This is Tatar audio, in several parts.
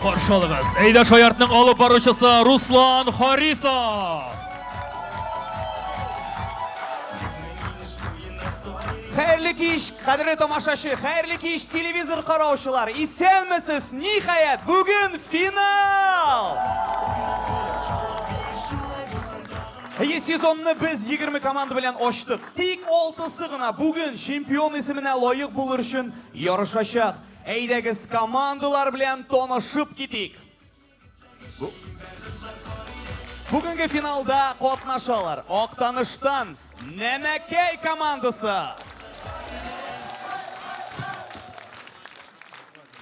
Каршы алыгыз, Әйдә шаяртның алып баручысы Руслан Харисов! Хәерле кич, кадерле тамашачы, хәерле кич, телевизор караучылар. Исәнмесез, ниһаять, бүген финал! Әйе, сезонны без 20 команда белән ачтык. Тик алтысы гына бүген чемпион исеменә лаек булыр өчен ярышачак. Әйдәгез, командалар белән танышып китик. Бүгенге финалда катнашалар Актаныштан Нәмәкәй командасы.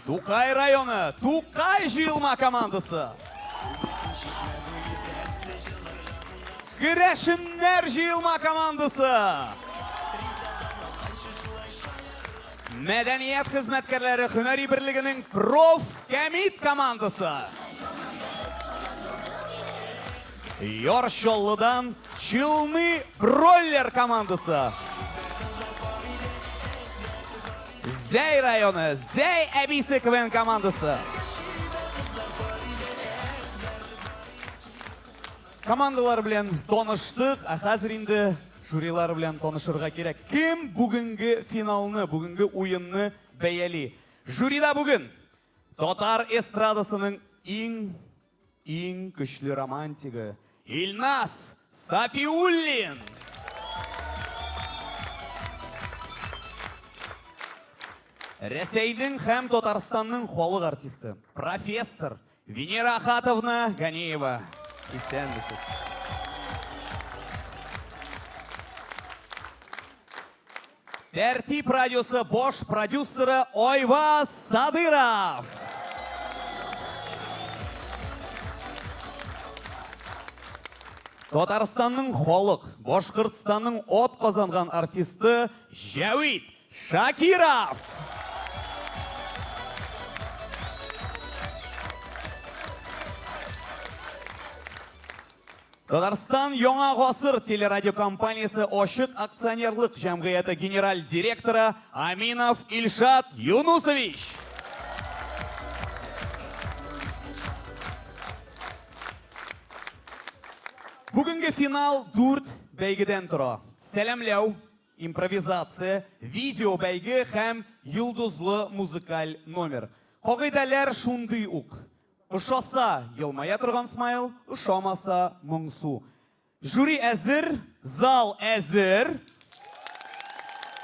Тукай районы, Тукай җыелма командасы. Керәшеннәр җыелма командасы. Мәдәният хезмәткәрләре һөнәри берлегенең профкәмит командасы. Яр Чаллыдан Челны Роллер командасы. Зәй районы, Зәй әбисе КВН командасы. Командалар белән таныштык, ә хәзер инде жюрилар белән танышырга кирәк. Кем бүгенге финалны, бүгенге уенны бәяли? Жюрида бүген татар эстрадасының иң Иң көчле романтигы Илназ Сафиуллин! Рәсәйнең һәм Татарстанның халык артисты, профессор Венера Ахатовна Ганеева. Исәнмесез. Тәртип радиосы баш продюсеры Айваз Садыров. Татарстанның халык, Башкортстанның от казанган артисты Җәвит Шакиров. Татарстан Яңа гасыр телерадиокомпаниясе ачык акционерлык җәмгыяте генераль директоры Аминов Илшат Юнусович. Бүгенге финал дүрт бәйгедән тора. Сәламләү, импровизация, видео бәйге һәм йолдызлы музыкаль номер. Кагыйдәләр шундый ук. Ошаса, елмая торган смайл, ошамаса, моңсу. Жюри әзер, зал әзер.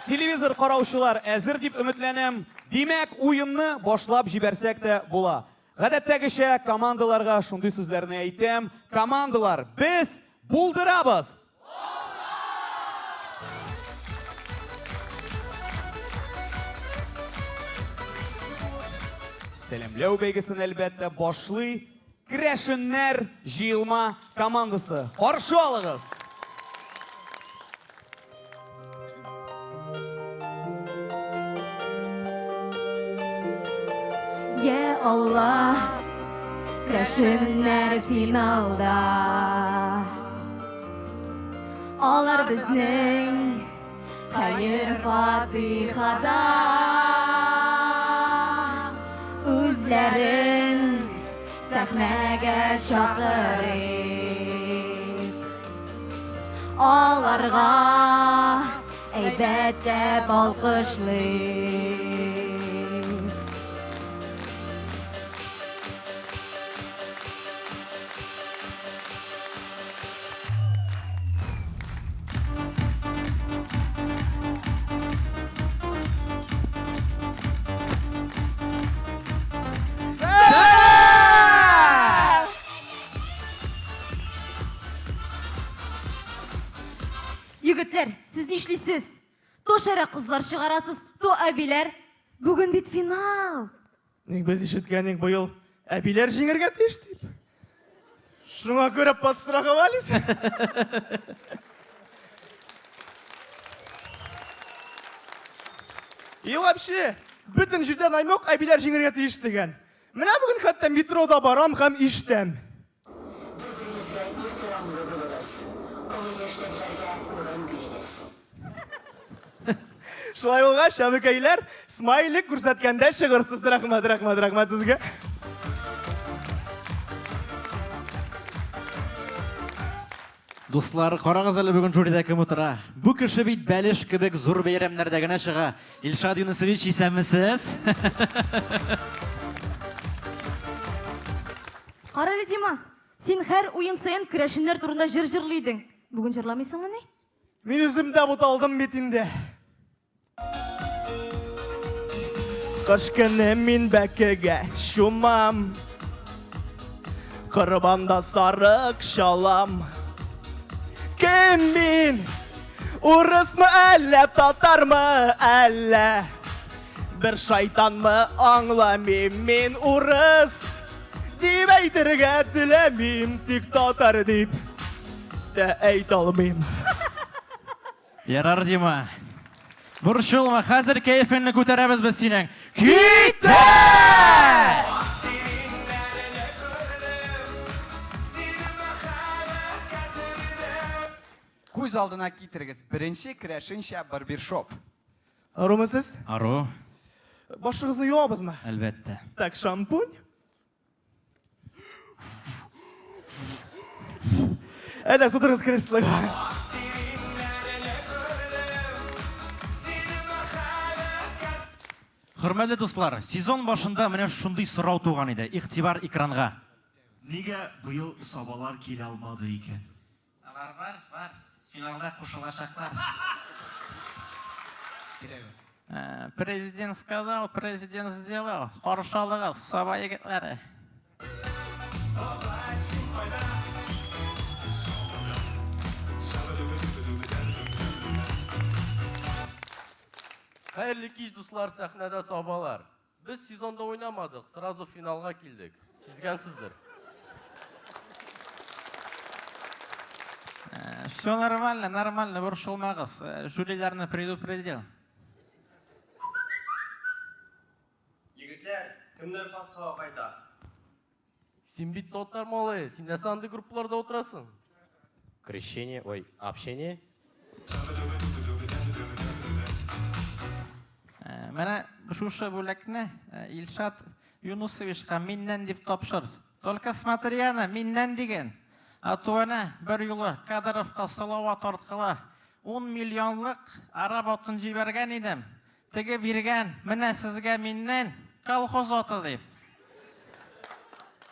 Телевизор караучылар әзер дип өметләнәм. Димәк, уенны башлап җибәрсәк тә була. Гадәттәгечә, командаларга шундый сүзләрне әйтәм. Командалар, без булдырабыз! Сәламләү бәйгесен әлбәттә башлый Керәшеннәр җыелма командасы. Каршы алыгыз! Я Аллах, керәшеннәр финалда. Алар безнең хәер фатихада. Үзләрен сәхнәгә чакырыйк. Аларга әйбәтләп алкышлыйк. Егетләр, сез нишлисез? То шәрә кызлар чыгарасыз, то әбиләр. Бүген бит финал. Ник без ишеткән быел әбиләр җиңәргә тиеш дип. Шуңа күрә подстраховались. И вообще, бөтен җирдә намек әбиләр җиңәргә тиеш дигән. Менә бүген хәтта метрода барам һәм ишетәм. Бер-берегезгә ихтирамлы булыгыз, олы яшьтәгеләргә урын бирегез. Шулай булгач, әбекәйләр, смайлик күрсәткәндә чыгырсыз. Рәхмәт, рәхмәт, рәхмәт сезгә. Дуслар, карагыз әле бүген жюрида кем утыра. Бу кеше бит бәлеш кебек зур бәйрәмнәрдә генә чыга. Илшат Юнысович, исәнмесез? Карале, Дима, син һәр уен саен керәшеннәр турында җыр җырлый идең. Бүген җырламыйсыңмыни? Мин үзем дә буталдым бит инде. Кыш көне мин бәкегә чумам. Корбанда сарык чалам. Кем мин? Урысмы әллә татармы әллә? Бер шайтанмы аңламыйм мин урыс дип әйтергә теләмим, тик татар дип тә әйтә алмыйм. Ярар, Дима. Борчылма, хәзер кәефеңне күтәрәбез без синең. Киттек! Күз алдына китерегез, беренче керәшенчә барбершоп. Арумы сез? Ару. Башыгызны юабызмы? Әлбәттә. Так, шампунь. Әнә, утырыгыз креслога. Хөрмәтле дуслар, сезон башында менә шундый сорау туган иде. Игътибар экранга. Нигә быел сабалар килә алмады икән? Алар бар, бар. Финалда кушылачаклар. Э, президент сказал, президент сделал. Каршы алыгыз, Саба егетләре. Хәерле кич, дуслар, сәхнәдә Сабалар. Без сезонда уйнамадык, сразу финалга килдек. Сизгәнсездер. Э, Все нормально, нормально, борчылмагыз. Э, жюриларны предупредил. Егетләр, кемнәр Пасхага кайта? Син бит татар малае, син нәрсә андый группаларда утырасың? Крещение, ой, общение. Э, менә шушы бүләкне э, Илшат Юнусовичка миннән дип тапшыр. Только смотри аны, миннән диген. А то әнә бер юлы Кадыровка Салават арткылы 10 миллионлык араб атын җибәргән идем. Теге биргән, менә сезгә миннән колхоз аты дип.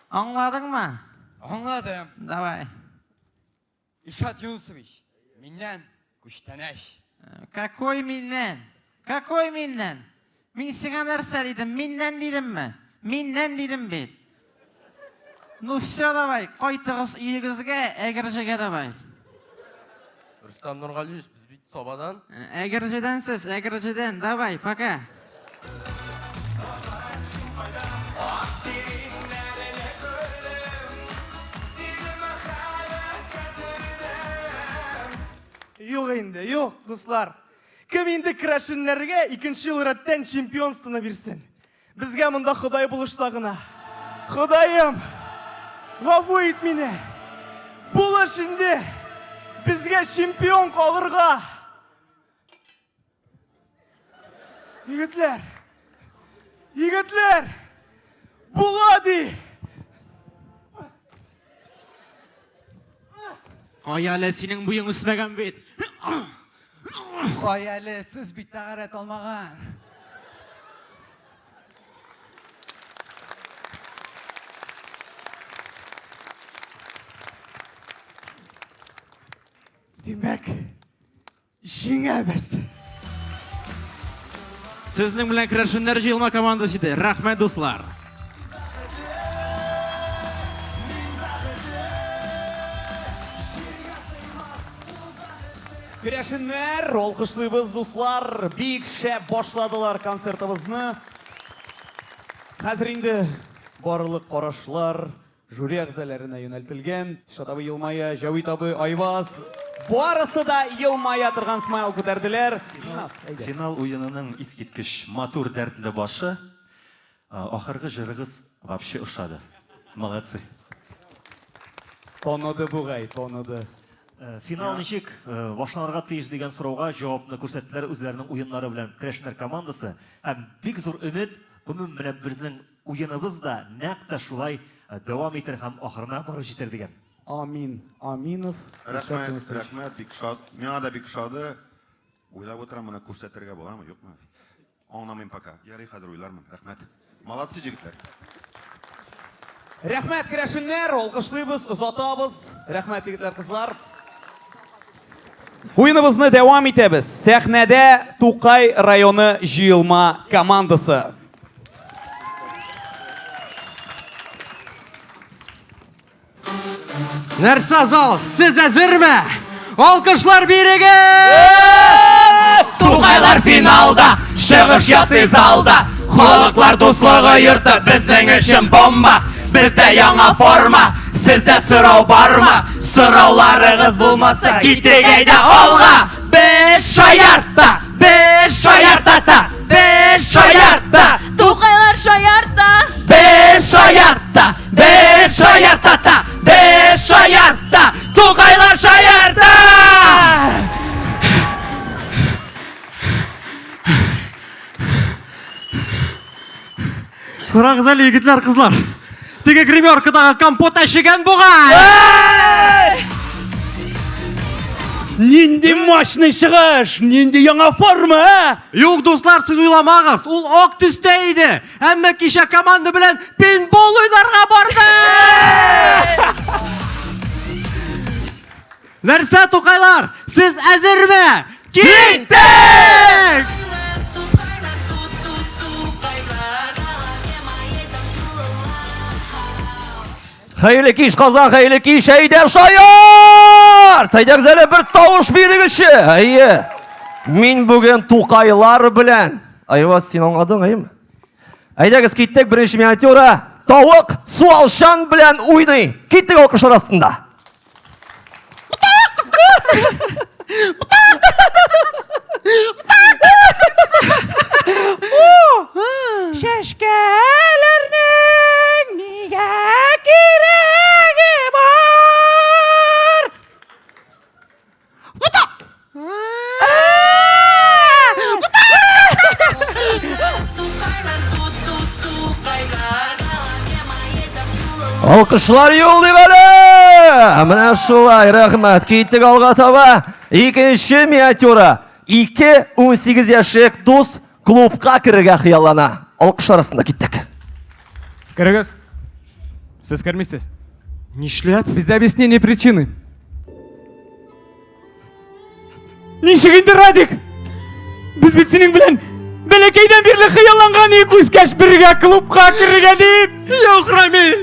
Аңладыңмы? Аңладым. Давай. Илшат Юнусович, миннән күчтәнәч. Какой миннән? Какой миннән? Мин сиңа нәрсә дидем? Миннән дидемме? Миннән дидем бит. Ну все давай, кайтыгыз өегезгә, Әгерҗегә давай. Рөстәм Нургалиевич, без бит Сабадан. Әгерҗедән сез, Әгерҗедән, давай, пока. Юк инде, юк, дуслар. Кем инде керәшеннәргә икенче ел рәттән чемпионствоны бирсен? Безгә монда Ходай булышса гына. Ходаем, гафу ит мине. Булыш инде. Безгә чемпион калырга. Егетләр! Егетләр! Була ди! Кая әле синең буең үсмәгән бит. Кая әле, сез бит тәгәрәт алмаган. Димәк, җиңәбез. Сезнең белән керәшеннәр җыелма командасы иде. Рәхмәт, дуслар. Керәшеннәр, алкышлыйбыз, дуслар. Бик шәп башладылар концертыбызны. Хәзер инде барлык карашлар Жюри әгъзаларына юнәлтелгән. Илшат абый елмая, Җәвит абый, Айваз. Барысы да елмая торган смайл күтәрделәр. Илназ, әйдә. Финал уенының искиткеч матур дәртле башы. Ахыргы җырыгыз вообще ошады. Молодцы. Таныды бугай, таныды. Финал ничек башланырга тиеш дигән сорауга җавапны күрсәттеләр үзләренең уеннары белән керәшеннәр командасы. Һәм бик зур өмет, гомумән, менә безнең Уеныбыз да нәкъ тә шулай дәвам итер һәм ахырына барып җитәр дигән. Амин Аминов. Илшат Рәхмәт, Юнысович. рәхмәт, бик шат. Миңа да бик ошады. Уйлап утырам, моны күрсәтергә буламы, юкмы? Аңламыйм пока. Ярый, хәзер уйлармын. Рәхмәт. Молодцы, җегетләр. Рәхмәт, керәшеннәр, алкышлыйбыз, озатабыз. Рәхмәт, егетләр, кызлар. Уеныбызны дәвам итәбез. Сәхнәдә Тукай районы җыелма командасы. Нәрсә зал, сез әзерме? Алкышлар бирегез! Тукайлар финалда, чыгыш ясый залда. Халыклар дуслыгы йорты безнең өчен бомба. Бездә яңа форма, сездә сорау бармы? Сорауларыгыз булмаса, китик әйдә алга! Без шаярта, без шаяртата, без шаярта! Тукайлар шаярта! Без шаярта, без шаяртата, без шаярта! Тукайлар шаярта! Карагыз әле, егетләр, кызлар. Теге гримеркадагы компот әчегән бугай! Нинди мощный чыгыш, нинди яңа форма, ә? Юк, дуслар, сез уйламагыз, ул ак төстә иде. Әмма кичә команда белән пейнтбол уйнарга барды! Нәрсә, Тукайлар, сез әзерме? Киттек! Хәерле кич, Казан, хәерле кич, әйдә шаярт! Әйдәгез әле бер тавыш бирегезче. Әйе. Мин бүген Тукайлар белән. Айваз, син аңладың, әйеме? Әйдәгез, киттек, беренче миниатюра. Тавык суалчан белән уйный. Киттек алкышлар астында. Чәчкәләрнең нигә кирәге бар? Алкышлар юллыйк әле! Менә шулай, рәхмәт. Киттек алга таба. Икенче миниатюра. 2-18 яшьлек дус клубка керергә хыяллана. Алкышлар астында киттек. Керегез. Сез кермисез. Нишләп? Без объяснение причины. Ничек инде, Радик? Без бит синең белән бәләкәйдән бирле хыялланган идек үскәч бергә клубка керергә дип. Юк, Рамил,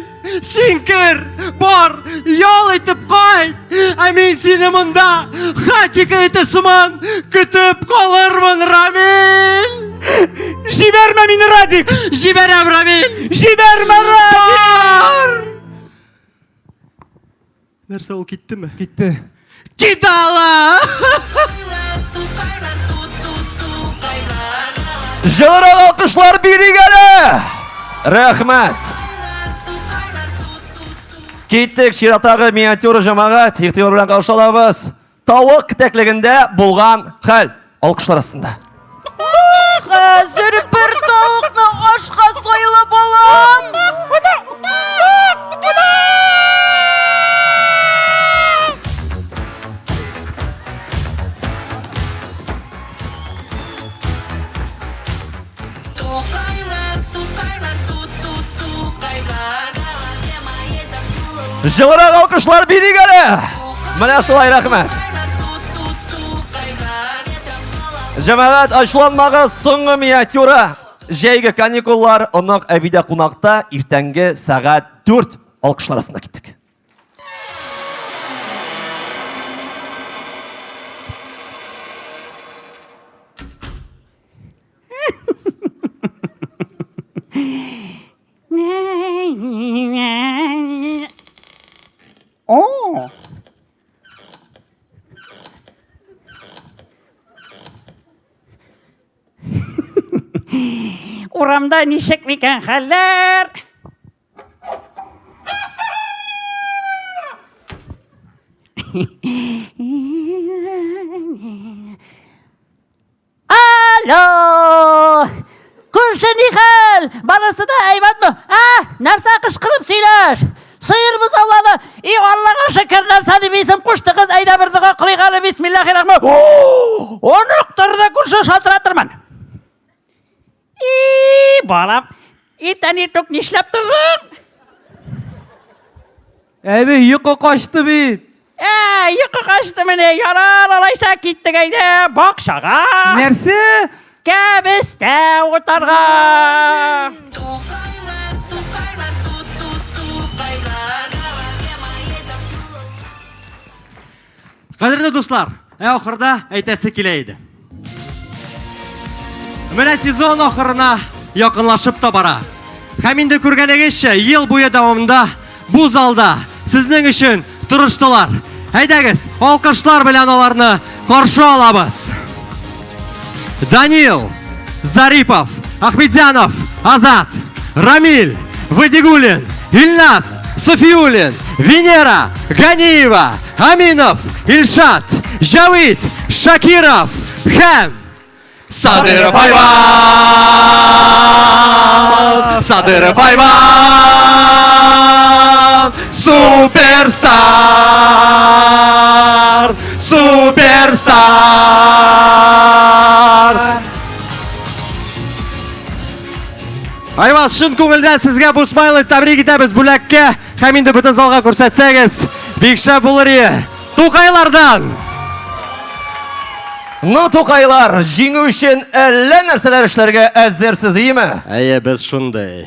син кер, бар, ял итеп кайт. Ә мин сине монда хатика ите сыман көтеп калырмын, Рамил. Җибәрмә мине, Радик! Җибәрәм, Рамил! Җибәрмә, Радик! Бар! Нәрсә ул киттеме? Китте. Кидала! Җылырак алкышлар бирик әле! Рәхмәт! Киттек чираттагы миниатюра җәмәгать, игътибар белән каршы алабыз. Тавык кетәклегендә булган хәл. Алкышлар астында. Хәзер бер тавыкны ашка сайлап алам. Җылырак алкышлар бирик әле! Менә шулай рәхмәт. Җәмәгать, ачуланмагыз, соңгы миниатюра. Җәйге каникуллар, онык әбидә кунакта, иртәнге сәгать 4. Алкышлар астында киттек. О! Урамда ничек микән хәлләр? Алло! Күрше ни хәл? Барысы да әйбәтме? Ә, нәрсә кычкырып сөйләш? Сыер бозаулады. И Аллага шөкер, нәрсә дип исем куштыгыз? Әйдә бер дога кылыйк әле, бисмиллахи рахман. Онык торды, күрше шалтыратырмын. И, балам, иртән иртүк нишләп тордың? Әби, йокы качты бит. Ә, йокы качты менә, ярар, алайса киттек әйдә бакчага. Нәрсә? Кәбестә утарга. Кадерле дуслар, ә ахырда әйтәсе килә иде. Менә сезон ахырына якынлашып та бара. Һәм инде күргәнегезчә, ел буе дәвамында бу залда сезнең өчен тырыштылар. Әйдәгез, алкышлар белән аларны каршы алабыз. Данил Зарипов, Ахмедзянов, Азат, Рамиль, Вадигулин, Ильназ, Софиулин, Венера, Ганиева, Аминов, Ильшат, Җавит, Шакиров һәм Садыров Айваз! Садыров Айваз! Суперстар! Суперстар! Айваз, чын күңелдән сезгә бу смайлы тәбрик итәбез бүләккә һәм инде бөтен залга күрсәтсәгез, бик шәп булыр иде. Тукайлардан! Ну, Тукайлар, җиңү өчен әллә нәрсәләр эшләргә әзерсез, иеме? Әйе, без шундый.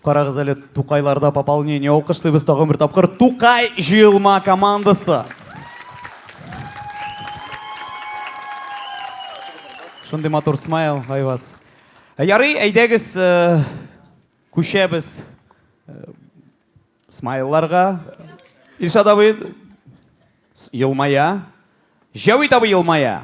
Карагыз әле, Тукайларда пополнение. Алкышлыйбыз тагын бер тапкыр. Тукай җыелма командасы. Шундый матур смайл, Айваз. Ярый, әйдәгез, э, күчәбез э, смайлларга. Илшат абый елмая. Җәвит абый елмая.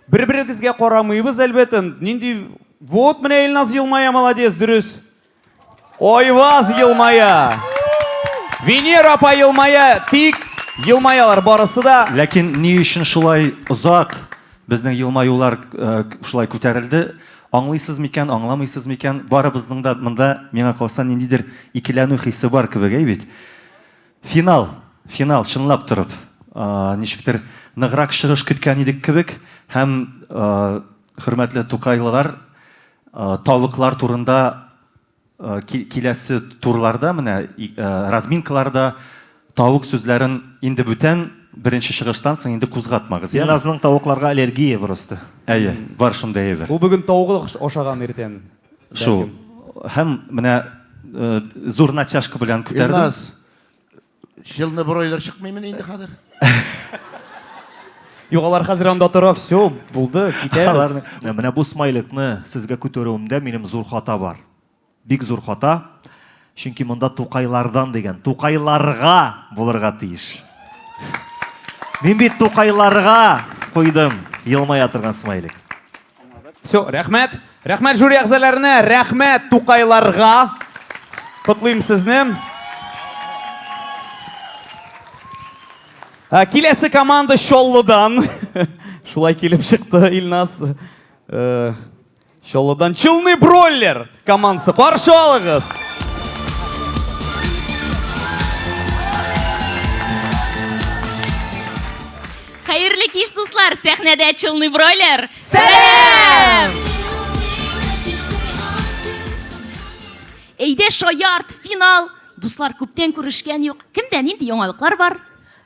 Бер-берегезгә карамыйбыз, әлбәттә. Нинди Вот менә Илназ елмая, молодец, дөрес. Айваз елмая. Венера апа елмая, тик елмаялар барысы да. Ләкин ни өчен шулай озак безнең елмаюлар э, шулай күтәрелде? Аңлыйсыз микән, аңламыйсыз микән? Барыбызның да монда, миңа калса, ниндидер икеләнү хисе бар кебек, әй бит. Финал, финал, чынлап торып, ничектер ныграк чыгыш көткән идек кебек һәм хөрмәтле тукайлылар, тавыклар турында киләсе турларда, менә разминкаларда тавык сүзләрен инде бүтән беренче чыгыштан соң инде кузгатмагыз, яме? Илназның тавыкларга аллергия просто. Әйе, бар шундый әйбер. Ул бүген тавык ашаган иртән. Шул. Һәм менә э, зур натяжка белән күтәрдем. Илназ, челны бройлер чыкмыймыни инде хәзер? Юк, алар хәзер анда тора, все, булды, китәбез. Аларны- Менә бу смайликны сезгә күтәрүемдә минем зур хата бар. Бик зур хата. Чөнки монда Тукайлардан дигән, Тукайларга булырга тиеш. Мин бит Тукайларга куйдым елмая торган смайлик. Все, рәхмәт. Рәхмәт жюри әгъзаларына, рәхмәт Тукайларга. Котлыйм сезне. Ә, Киләсе команда Чаллыдан. Шулай килеп чыкты Илназ. Э, Чаллыдан Челны Бройлер командасы. Каршы алыгыз. Хәерле кич, дуслар! Сәхнәдә Челны Бройлер. Сәлам! Әйдә шаярт, финал. Дуслар, күптән күрешкән юк. Кемдә нинди яңалыклар бар?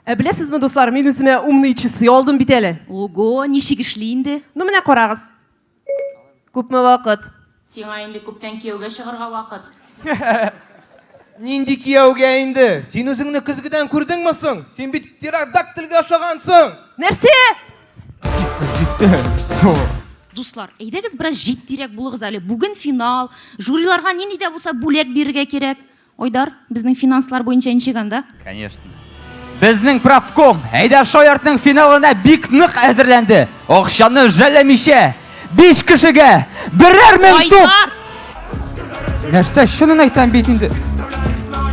Ә беләсезме, дуслар, мин үземә умные часы алдым бит әле. Ого, ничек эшли инде? Ну менә карагыз. Күпме вакыт? Сиңа инде күптән кияүгә чыгарга вакыт. Нинди кияүгә инде? Син үзеңне көзгедән күрдеңме соң? Син бит птеродактильгә ошагансың! Нәрсә? Дуслар, әйдәгез бераз җитдирәк булыгыз әле. Бүген финал, жюриларга нинди дә булса бүләк бирергә кирәк. Айдар, безнең финанслар буенча ничек анда? Конечно. Безнең профком Әйдә шаяртның финалына бик нык әзерләнде. Акчаны жәлләмичә, 5 кешегә берәр мең сум. Айдар! Нәрсә, чынын әйтәм бит инде.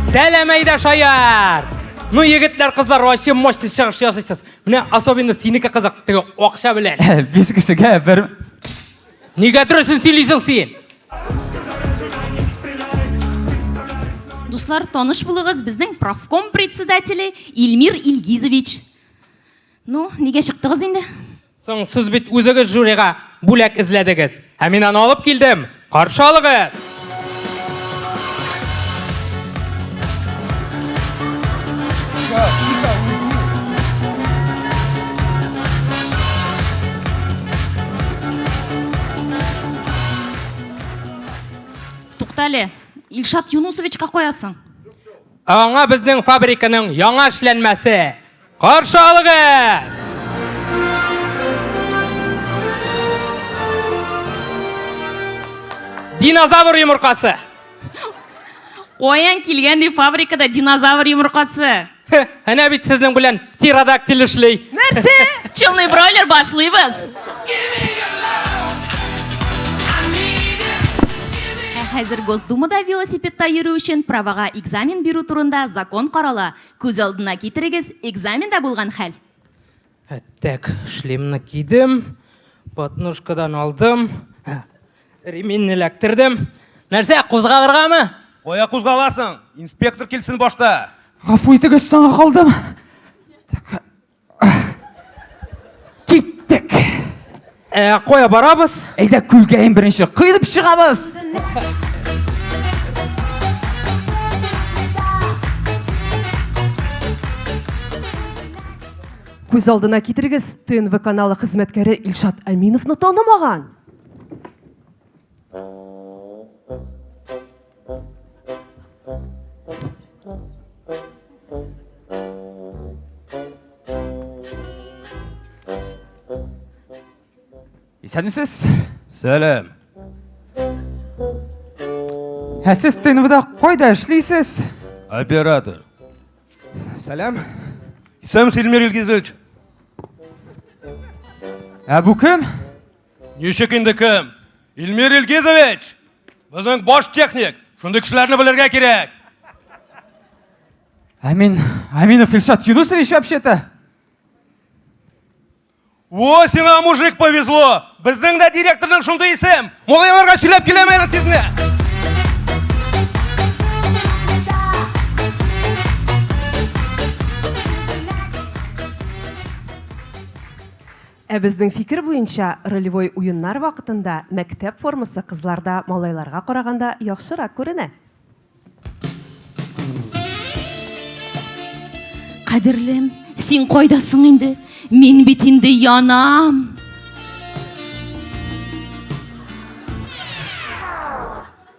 Сәлам әйдә шаяр! Ну, егетләр, кызлар, вообще мощный чыгыш ясыйсыз. Менә особенно синеке кызык, теге акча белән. Биш кешегә бер... Нигә дөресен сөйлисең син? Дуслар, таныш булыгыз, безнең профком председателе Илмир Илгизович. Ну, нигә чыктыгыз инде? Соң сез бит үзегез жюрига бүләк эзләдегез. Ә мин аны алып килдем. Каршы алыгыз! Туктале, Илшат Юнусовичка каясың? Ә аңа безнең фабриканың яңа эшләнмәсе. Каршы алыгыз! Динозавр йомыркасы. Каян килгән ди фабрикада динозавр йомыркасы? Әнә бит сезнең белән птеродактиль эшли. Нәрсә? Челный бройлер башлыйбыз. Ә хәзер Госдумада велосипедта йөрү өчен правага экзамен бирү турында закон карала. Күз алдына китерегез, экзаменда булган хәл. Так, шлемны кидем, подножкадан алдым, ременьне эләктердем. Нәрсә, кузгалыргамы? Кая кузгаласың? Инспектор килсен башта. Гафу итегез, соңга калдым. Киттек. Ә, кая барабыз? Әйдә күлгә иң беренче коенып чыгабыз. Күз алдына китерегез, ТНВ каналы хезмәткәре Илшат Әминовны танымаган. Исәнмесез? Сәлам. Ә сез ТНВда кайда эшлисез? Оператор. Сәлам. Исәнмесез, Илмир Илгизович. Ә бу кем? Ничек инде кем? Илмир Илгизович! Безнең баш техник. Шундый кешеләрне белергә кирәк. Ә мин Аминов Илшат Юнусович вообще-то. О, сиңа мужик повезло! Безнең дә директорның шундый исем. Малайларга сөйләп киләм әле тизне. Ә безнең фикер буенча, ролевой уеннар вакытында мәктәп формасы кызларда малайларга караганда яхшырак күренә. Кадерлем, син кайдасың инде? Мин бит инде янам.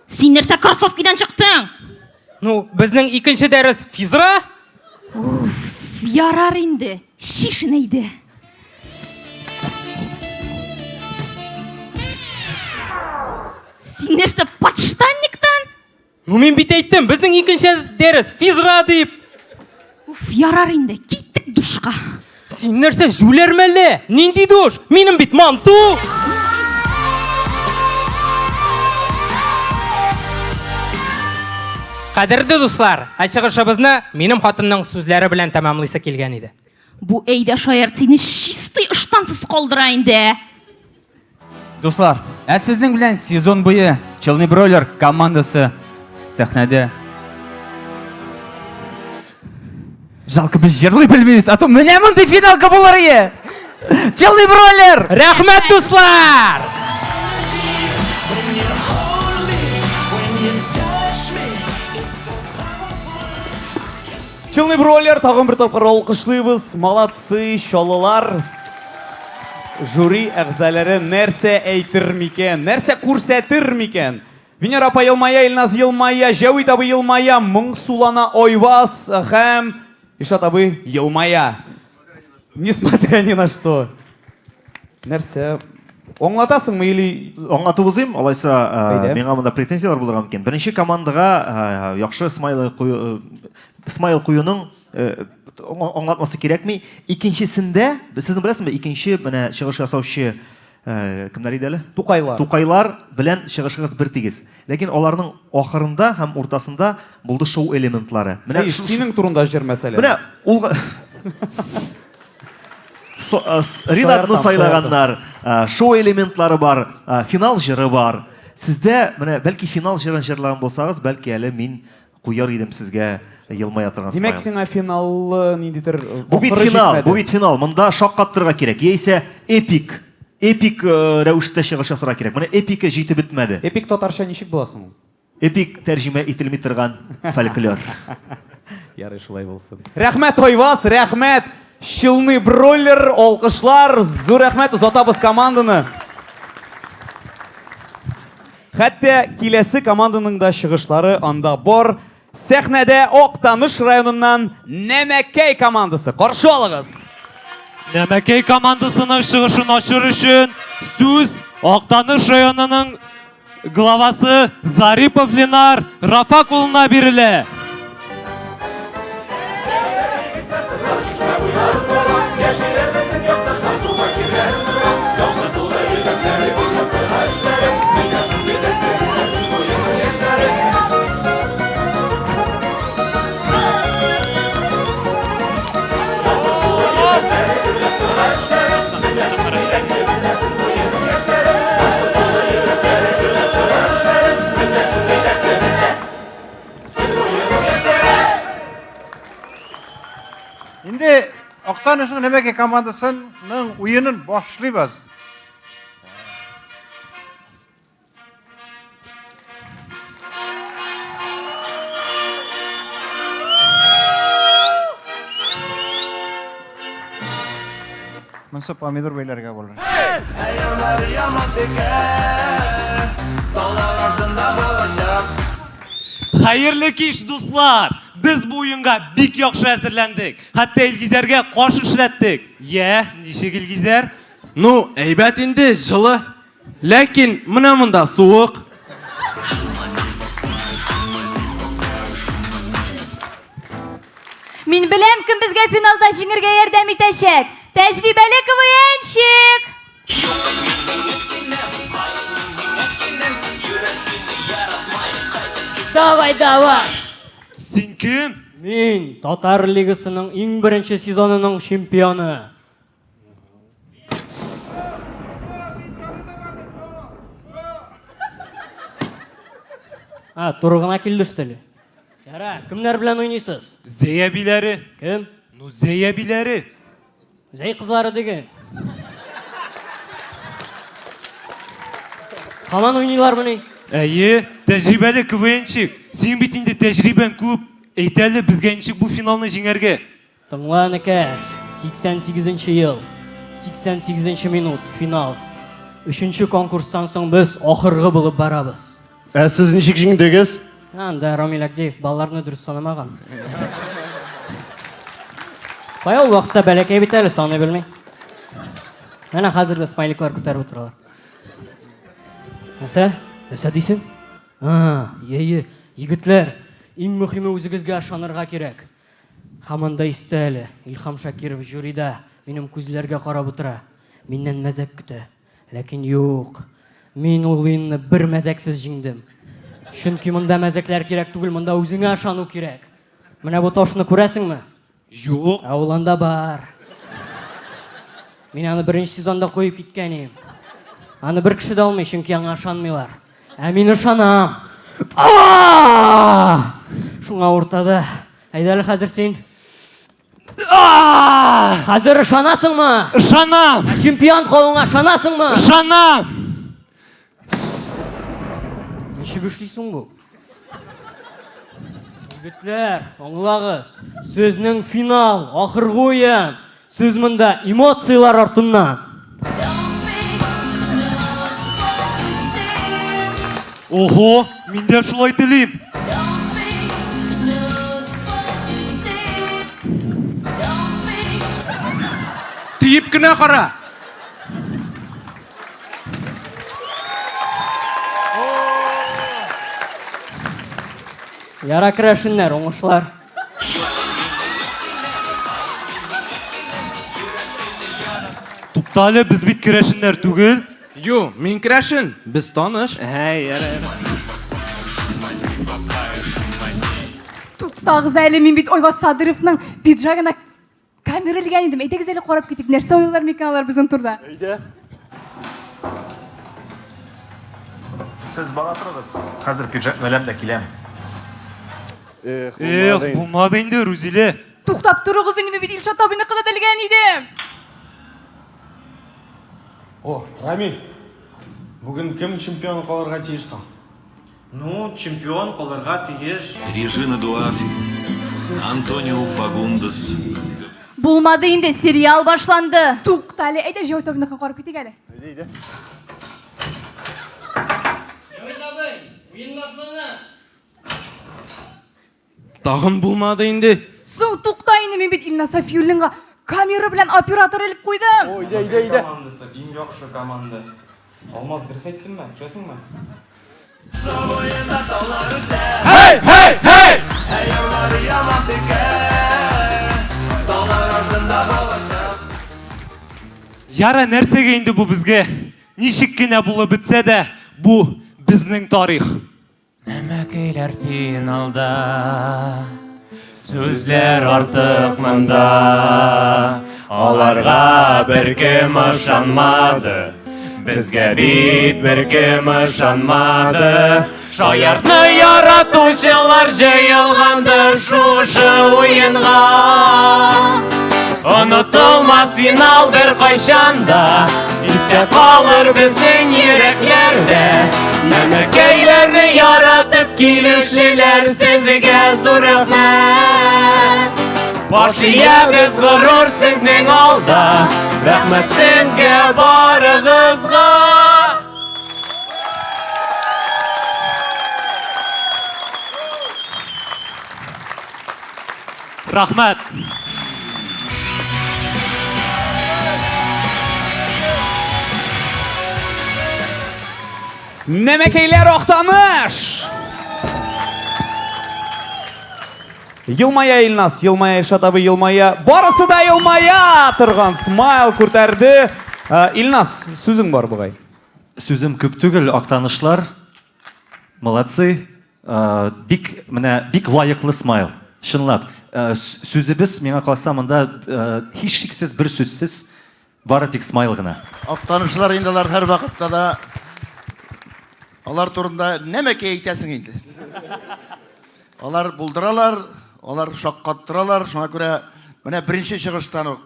Син нәрсә кроссовкидан чыктың? Ну, безнең икенче дәрес физра. Уф, ярар инде. Чишен әйдә. Син нәрсә, подштанниктан? Ну, мин бит әйттем, безнең икенче дәрес физра дип. Уф, ярар инде, киттек душка. Син нәрсә, җүләрме әллә? Нинди душ? Минем бит манту! Кадерле дуслар, ә чыгышыбызны минем хатынның сүзләре белән тәмамлыйсы килгән иде. Бу әйдә шаярт сине чистый ыштансыз калдыра инде. Дуслар, ә сезнең белән сезон буе Челны Бройлер командасы сәхнәдә. Жалко без җырлый белмибез, а то менә мондый финалка булыр ие. Челны Бройлер! Рәхмәт, дуслар! Челны Бройлер тагын бер тапкыр алкышлыйбыз. Молодцы, чаллылар. Жюри әгъзалары нәрсә әйтер микән, нәрсә күрсәтер микән? Венера апа елмая, Илназ елмая, Җәвит абый елмая, моңсулана Айваз һәм Илшат абый елмая. Несмотря ни на что. Нәрсә? Аңлатасыңмы или Аңлатып узыйм, алайса Әйдә. миңа монда претензияләр булырга мөмкин. Беренче командага яхшы смайл кую смайл куюның аңлатмасы кирәкми. Икенчесендә, сезнең беләсезме, икенче менә чыгыш ясаучы Кемнәр иде әле? Тукайлар. Тукайлар белән чыгышыгыз бер тигез. Ләкин аларның ахырында һәм уртасында булды шоу элементлары. Менә синең турында җыр мәсәлән. Менә ул Ринатны сайлаганнар, шоу элементлары бар, финал җыры бар. Сездә менә бәлки финал җырын җырлаган булсагыз, бәлки әле мин Куяр идем сезгә елмая торган Димәк, смайл. сиңа финаллы ниндидер э, Бу бит ахыры финал, җитмәде. бу бит финал. Монда шаккаттырырга кирәк. Яисә эпик, эпик э, рәвештә чыгыш ясарга кирәк. Менә эпика җитеп бетмәде. Эпик татарча ничек була соң ул? Эпик тәрҗемә ителми торган фольклор. Ярый, шулай булсын. Рәхмәт, Айваз, рәхмәт! Челны бройлер, алкышлар, зур рәхмәт, озатабыз команданы. Хәтта киләсе команданың да чыгышлары анда бар. Сәхнәдә Актаныш районыннан Нәмәкәй командасы. Каршы алыгыз! Нәмәкәй командасының чыгышын ачыр өчен сүз Актаныш районының главасы Зарипов Ленар Рафак улына бирелә. Инде Актанышның Нәмәкәй командасының уенын башлыйбыз. Монсы помидор бәйләргә булыр. Хәерле кич, дуслар! Без бу уенга бик яхшы әзерләндек. Хәтта Илгизәргә каш эшләттек. Йә, ничек Илгизәр? Ну, әйбәт инде, җылы. Ләкин менә монда суык. Мин беләм, кем безгә финалда җиңергә ярдәм итәчәк. Тәҗрибәле КВНщик! Давай, давай! Син кем? Мин Татар лигасының иң беренче сезонының чемпионы. А, туры гына килде что ли? Яра, кемнәр белән уйныйсыз? Зәй әбиләре. Кем? Ну, Зәй әбиләре. Зәй кызлары диген. Һаман уйныйлармыни? Әйе, тәҗрибәле КВНчик. Синең бит инде тәҗрибәң күп. Әйт әле, безгә ничек бу финалны җиңәргә? Тыңла, энекәш, 88 нче ел, 88 нче минут, финал. Өченче конкурстан соң без ахыргы булып барабыз. Ә сез ничек җиңдегез? Анда Рамил Агдеев балларны дөрес санамаган. Кая ул вакытта бәләкәй бит әле, саный белми. Менә хәзер дә смайликлар күтәреп утыралар. Нәрсә? Нәрсә дисең? А, е-е, егетләр, иң мөһиме үзегезгә ышанырга кирәк. Һаман да истә әле, Илһам Шакиров жюрида минем күзләргә карап утыра, миннән мәзәк көтә. Ләкин юк, мин ул уенны бер мәзәксез җиңдем. Чөнки монда мәзәкләр кирәк түгел, монда үзеңә ышану кирәк. Менә бу ташны күрәсеңме? Юк. Ә ул анда бар. Мин аны беренче сезонда куеп киткән идем. Аны бер кеше дә алмый, чөнки аңа ышанмыйлар. Ә мин ышанам. Шуңа уртада. Әйдә әле хәзер син. Хәзер ышанасыңмы? Ышанам. Ә чемпион калуыңа ышанасыңмы? Ышанам. Ничек эшлисең бу? Егетләр, аңлагыз. Сезнең финал, ахыргы уен. Сүз монда эмоцияләр артыннан. Ого, мин дә шулай телим. Тиеп кенә кара. Яра керәшеннәр, уңышлар. Туктале, без бит керәшеннәр түгел. Ю, мин керәшен, без таныш. Әй, ярар. Туктагыз әле, мин бит Айваз Садыровның пиджагына камера элгән идем. Әйдәгез әле карап китик, нәрсә уйлыйлар микән алар безнең турда? Әйдә. Сез бара торыгыз. Хәзер пиджакны эләм дә киләм. Эх, Эх, булмады инде, Рузилә. Туктап торыгыз инде, мин бит Илшат абыйныкына да элгән идем. О, Рамиль, бүген кем чемпион калырга тиеш соң? Ну, чемпион калырга тиеш. Режина Дуарти, Антонио Фагундес. Булмады инде, сериал башланды. Тукта әле, әйдә Җәвит абыйныкын карап китик әле. Әйдә, әйдә. Җәвит абый, уен башлана. Тагын булмады инде. Соң тукта инде, мин бит Илназ Сафиуллинга камера белән оператор элеп куйдым. Ой, әйдә, әйдә, әйдә. Командасы иң яхшы команда. Алмаз, дөрес әйттемме? Төшәсеңме? Һей, һей, һей! Яра, нәрсәгә инде бу безгә? Ничек кенә булып бетсә дә, бу безнең тарих. Нәмәкәйләр финалда, сүзләр артык монда. Аларга беркем ышанмады, безгә бит беркем ышанмады. Шаяртны яратучылар җыелгандыр шушы уенга. Онытылмас финал беркайчан да, истә калыр безнең йөрәкләрдә. Нәмәкәйләрне яратып килүчеләр, сезгә зур рәхмәт. Баш иябез горур сезнең алда, рәхмәт сезгә барыгызга. Рәхмәт. Нәмәкәйләр Актаныш! Елмая Илназ, елмая Илшат абый, елмая. Барысы да елмая торган смайл күтәрде. Э, Илназ, сүзең бар бугай. Сүзем күп түгел, Актанышлар. Молодцы. Э, бик менә бик лаеклы смайл. Чынлап. Э, сүзебез миңа калса монда э, һичшиксез бер сүзсез бары тик смайл гына. Актанышлар инде алар һәрвакытта да алар турында нәмәкәй әйтәсең инде. Алар булдыралар, алар шаккаттыралар. Шуңа күрә менә беренче чыгыштан ук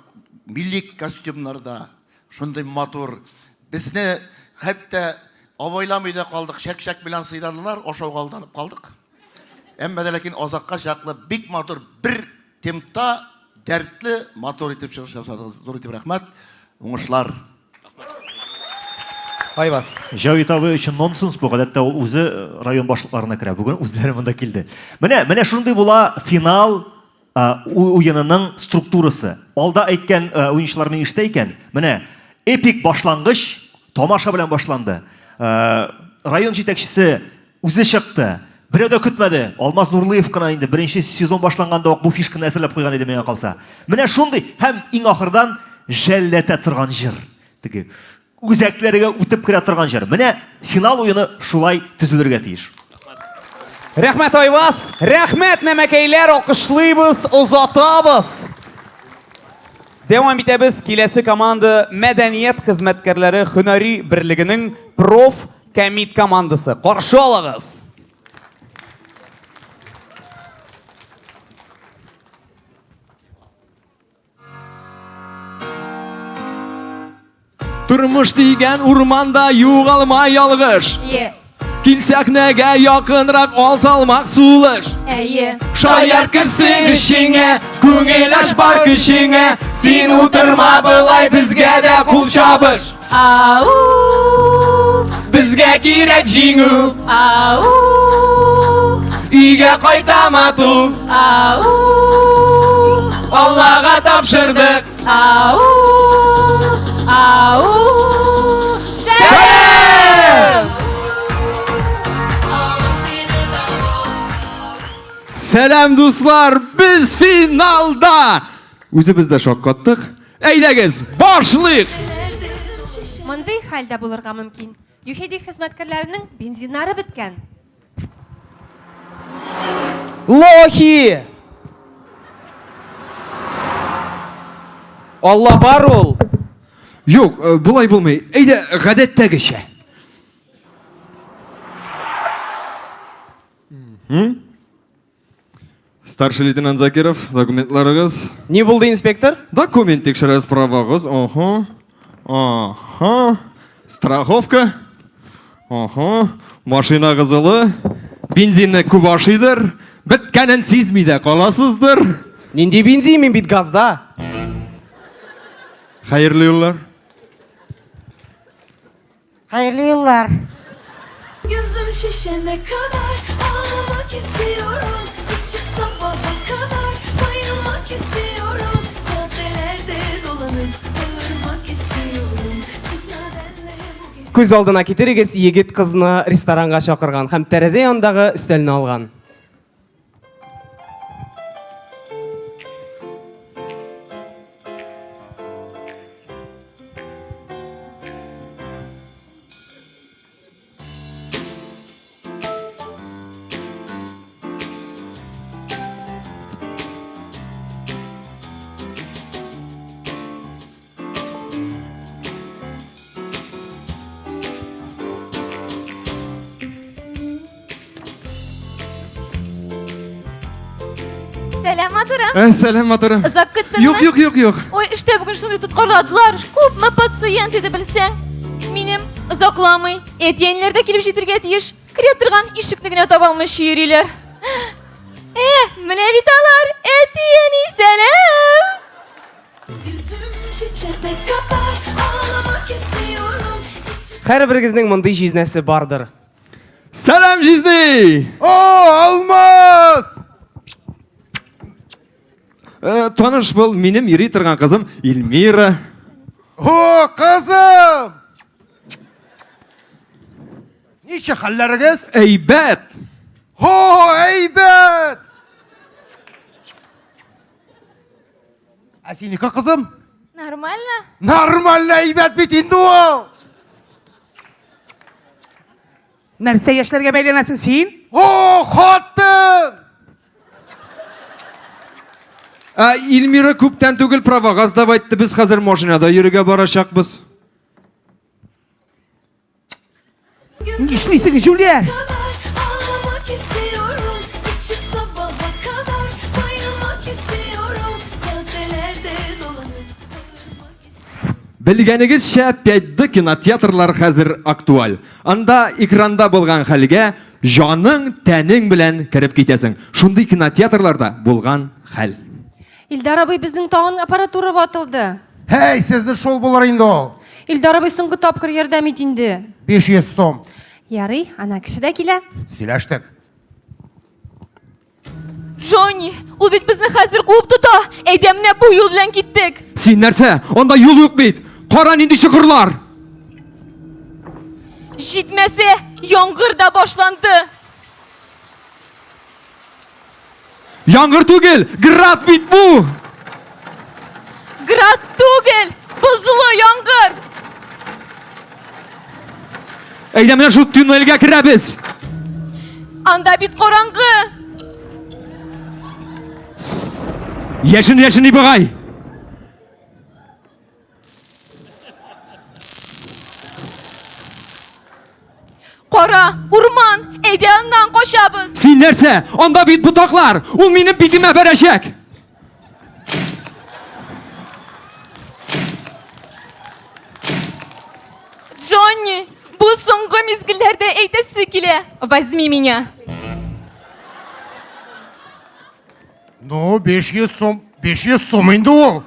милли костюмнарда шундый матур. Безне хәтта абайламый да калдык, чәк-чәк белән сыйладылар, ашауга алданып калдык. Әмма дә ләкин азакка чаклы бик матур бер темпта дәртле, матур итеп чыгыш ясадыгыз. Зур итеп рәхмәт. Уңышлар. Айваз. Җәвит абый өчен нонсенс бу. Гадәттә ул үзе район башлыкларына керә. Бүген үзләре монда килде. Менә, менә шундый була финал уенының структурасы. Алда әйткән уенчылар мин ишетә икән. Менә эпик башлангыч тамаша белән башланды. Район җитәкчесе үзе чыкты. Берәү дә көтмәде. Алмаз Нурлыев кына инде беренче сезон башланганда ук бу фишканы әзерләп куйган иде миңа калса. Менә шундый һәм иң ахырдан жәлләтә торган җыр. Теге үзәкләргә үтеп керә торган җыр. Менә финал уены шулай төзелергә тиеш. Рәхмәт, Айваз! Рәхмәт, нәмәкәйләр! Алкышлыйбыз, озатабыз! Дәвам итәбез. Киләсе команда мәдәният хезмәткәрләре һөнәри берлегенең проф кәмит командасы. Каршы алыгыз! Тормыш дигән урманда югалма ялгыш. Е. Кил сәхнәгә якынрак ал салмак сулыш. Әйе. Шаярт керсен эчеңә, күңел ач бар көчеңә. Син утырма болай безгә дә кул чабыш. Ау. Безгә кирәк җиңү. Ау. Өйгә кайта матур. Ау. Аллага тапшырдык. Ау. Ау. Сәлам! Сәлам, дуслар! Без финалда! Үзебез дә шаккаттык. Әйдәгез, башлыйк! Монда Мондый хәл дә булырга мөмкин. ЮХИДИ хезмәткәрләренең бензиннары беткән. Лохи! Алла бар ул! Юк, э, болай булмый. Әйдә, гадәттәгечә. Старший лейтенант Закиров, документларыгыз. Ни булды, инспектор? Документ тикшерәбез, правагыз. Ага. Ага. Страховка. Ага. Машина кызылы. Бензинны күп ашыйдыр. Беткәнен сизми дә каласыздыр. Нинди бензин, мин бит газда. Хәерле юллар. Хәерле юллар. Gözüm şişene kadar ağlamak istiyorum. İçip sabaha kadar bayılmak istiyorum. Caddelerde dolanıp bağırmak istiyorum. Müsaadenle bu gece... Күз алдына китерегез, егет кызны ресторанга чакырган һәм тәрәзә янындагы өстәлне алган. Сәлам, матурым. Ә, сәлам, матурым. Озак көттеңме? Юк, юк, юк, юк. Ой, эштә бүген шундый тоткарладылар. Күпме пациент иде белсәң. Минем озакламый. Әти-әниләр дә килеп җитәргә тиеш. Керә торган ишекне генә таба алмыйча йөриләр. Э, менә бит алар. Әти-әни, сәлам. Һәрберегезнең мондый җизнәсе бардыр. Сәлам, җизни! О, Алмаз! Э, таныш бул, минем йөри торган кызым Эльмира. О, кызым! Ничек хәлләрегез? Әйбәт! О, әйбәт! Ә синеке, кызым? Нормально? Нормально әйбәт бит инде ул! Нәрсә яшьләргә бәйләнәсең син? О, хатын! Ә Эльмира күптән түгел правага сдавать итте. Без хәзер машинада йөрергә барачакбыз. Нишлисең, җүләр? Ağlamak istiyorum İçip sabaha kadar Bayılmak istiyorum Caddelerde dolanıp Белгәнегезчә, 5D кинотеатрлар хәзер актуаль. Анда экранда булган хәлгә җаның, тәнең белән кереп китәсең. Шундый кинотеатрларда булган хәл. Илдар абый, безнең тагын аппаратура ватылды. Һәй, сезне шул булыр инде ул. Илдар абый, соңгы тапкыр ярдәм ит инде. 500 сум. Ярый, ана кеше дә килә. Сөйләштек. Джонни, ул бит безне хәзер куып тота. Әйдә менә бу юл белән киттек. Син нәрсә? Анда юл юк бит. Кара нинди чокырлар. Җитмәсә, яңгыр да башланды. Яңгыр түгел, град бит бу. Град түгел, бозлы яңгыр. Әйдә менә шул туннельгә керәбез. Анда бит караңгы. Яшен яшен ибагай. Кара, урман, әйдә аннан качабыз. Син нәрсә? Анда бит ботаклар. Ул минем битемә бәрәчәк. Джонни, бу соңгы мизгелләрдә әйтәсе килә. Возьми меня. Ну, 500 сум, 500 сум инде ул.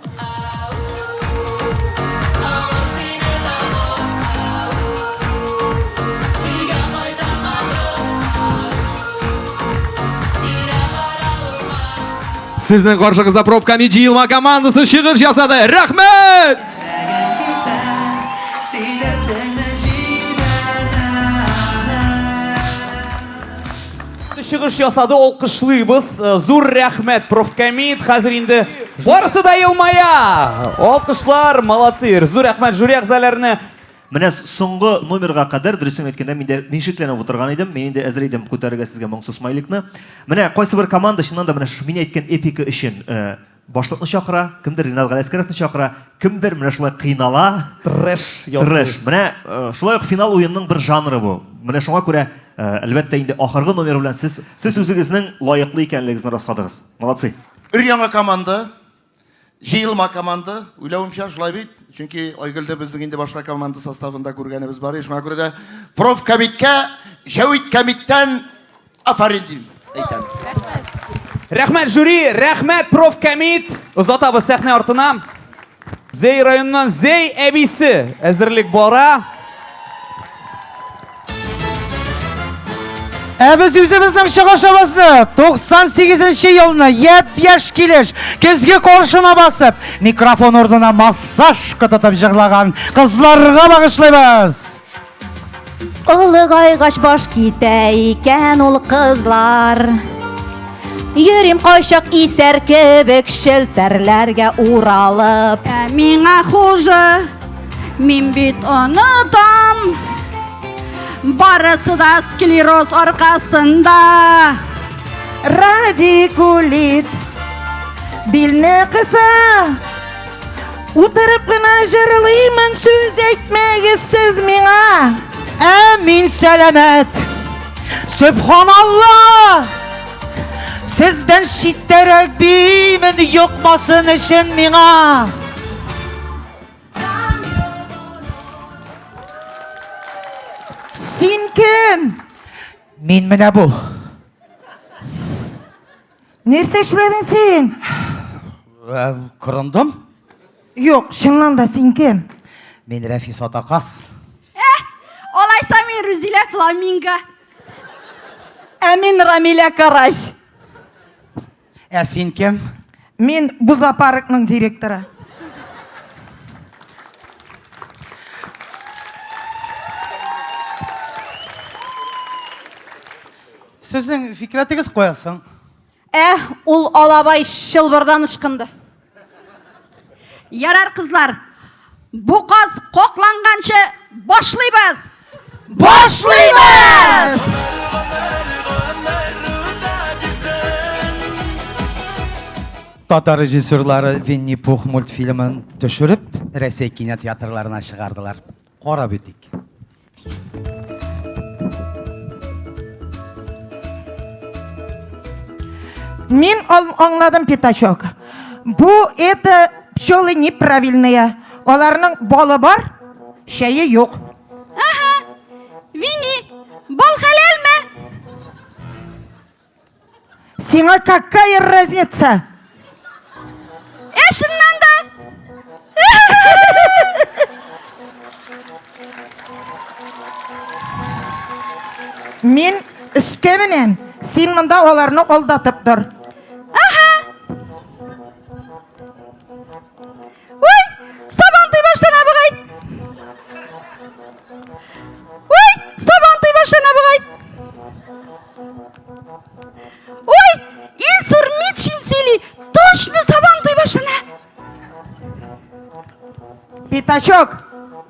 Сезнең каршыгызда Профками җыелма командасы чыгыш ясады. Рәхмәт! Чыгыш ясады, алкышлыйбыз. Э, зур рәхмәт, профкомит. Хәзер инде барысы да елмая. Алкышлар, молодцы. Зур рәхмәт жюри әгъзаларына. Менә соңгы номерга кадәр, дөресен әйткәндә, мин дә мин шикләнеп утырган идем. Мин инде әзер идем күтәрергә сезгә моңсу смайликны. Менә кайсы бер команда чыннан да менә шушы мин әйткән эпика өчен э, башлыкны чакыра, кемдер Ринат Галәскәровны чакыра, кемдер менә шулай кыйнала. Трэш ясый. Трэш. Менә э, шулай ук финал уенның бер жанры бу. Менә шуңа күрә, э, әлбәттә инде ахыргы номер белән сез сез үзегезнең лаеклы икәнлегегезне расладыгыз. Молодцы. Өр-яңа команда, Җыелма команда, уйлавымча, шулай бит. Чөнки Айгөлдә безнең инде башка команда составында күргәнебез бар. Шуңа күрә дә профкомиткә Җәвит комиттән афәрин дип әйтәм. Рәхмәт жюри, рәхмәт профкомит. Озатабыз сәхнә артына. Зәй районыннан Зәй әбисе әзерлек бара. Ә без үзебезнең чыгышыбызны 98 нче елны япь-яшь килеш көзге каршына басып, микрофон урынына массажка тотып җырлаган кызларга багышлыйбыз. Олыгайгач баш китә икән ул кызлар. Йөрим кайчак исәр кебек челтәрләргә уралып. Ә миңа хуже, мин бит онытам. Барысы да склероз аркасында. Радикулит билне кыса. Утырып кына җырлыймын, сүз әйтмәгез сез миңа. Ә мин сәламәт. Сөбханалла! Сездән читтәрәк бимен, йокмасын өчен миңа. Син кем? Мин менә бу. Нәрсә эшләдең син? Э, кырындым. Юк, чыннан да син кем? Мин Рәфис Атакас. Э, алайса мин Рүзилә Фламинго. Ә мин Рамилә Карась. Ә син кем? Мин бу зоопаркның директоры. Сезнең фикрәтегез кая соң? Ә, ул алабай чылбырдан ычкынды. Ярар, кызлар, бу каз кокланганчы башлыйбыз! Башлыйбыз! Татар режиссерлары Винни Пух мультфильмын төшереп, Рәсәй кинотеатрларына чыгардылар. Карап үтик. Мин аңладым, Пятачок. Бу это пчелы неправильные. Аларның балы бар, чәе юк. Ага. Вини, бал хәләлме? Сиңа какая разница? Ә чыннан да. Мин өскә менәм, син монда аларны алдатып тор. Ага. Ой, сабантуй башлана бугай. Ой, сабантуй башлана бугай. Ой, Илсур Митшин сөйли, точно сабантуй башлана. Пятачок,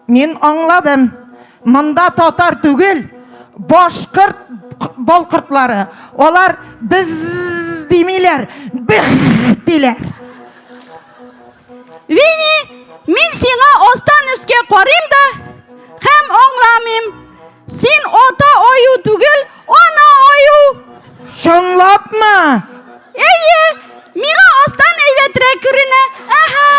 мин аңладым. Монда татар түгел, башкорт балкортлары. Алар без димиләр, бех диләр. Вини, мин сиңа астан өскә карыйм да һәм аңламыйм. Син ата аю түгел, ана аю. Чынлапмы? Әйе, миңа астан әйбәтрәк күренә. Аһа.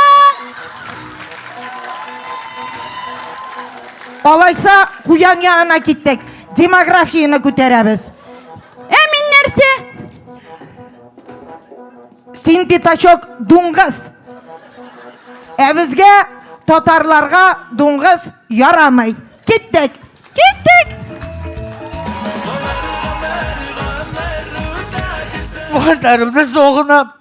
Алайса, куян янына киттек. Демографияне күтәрәбез. Ә мин нәрсә? Син, пятачок, дуңгыз. Ә безгә, татарларга, дуңгыз ярамый. Киттек! Киттек! Туганнарымны сагынам.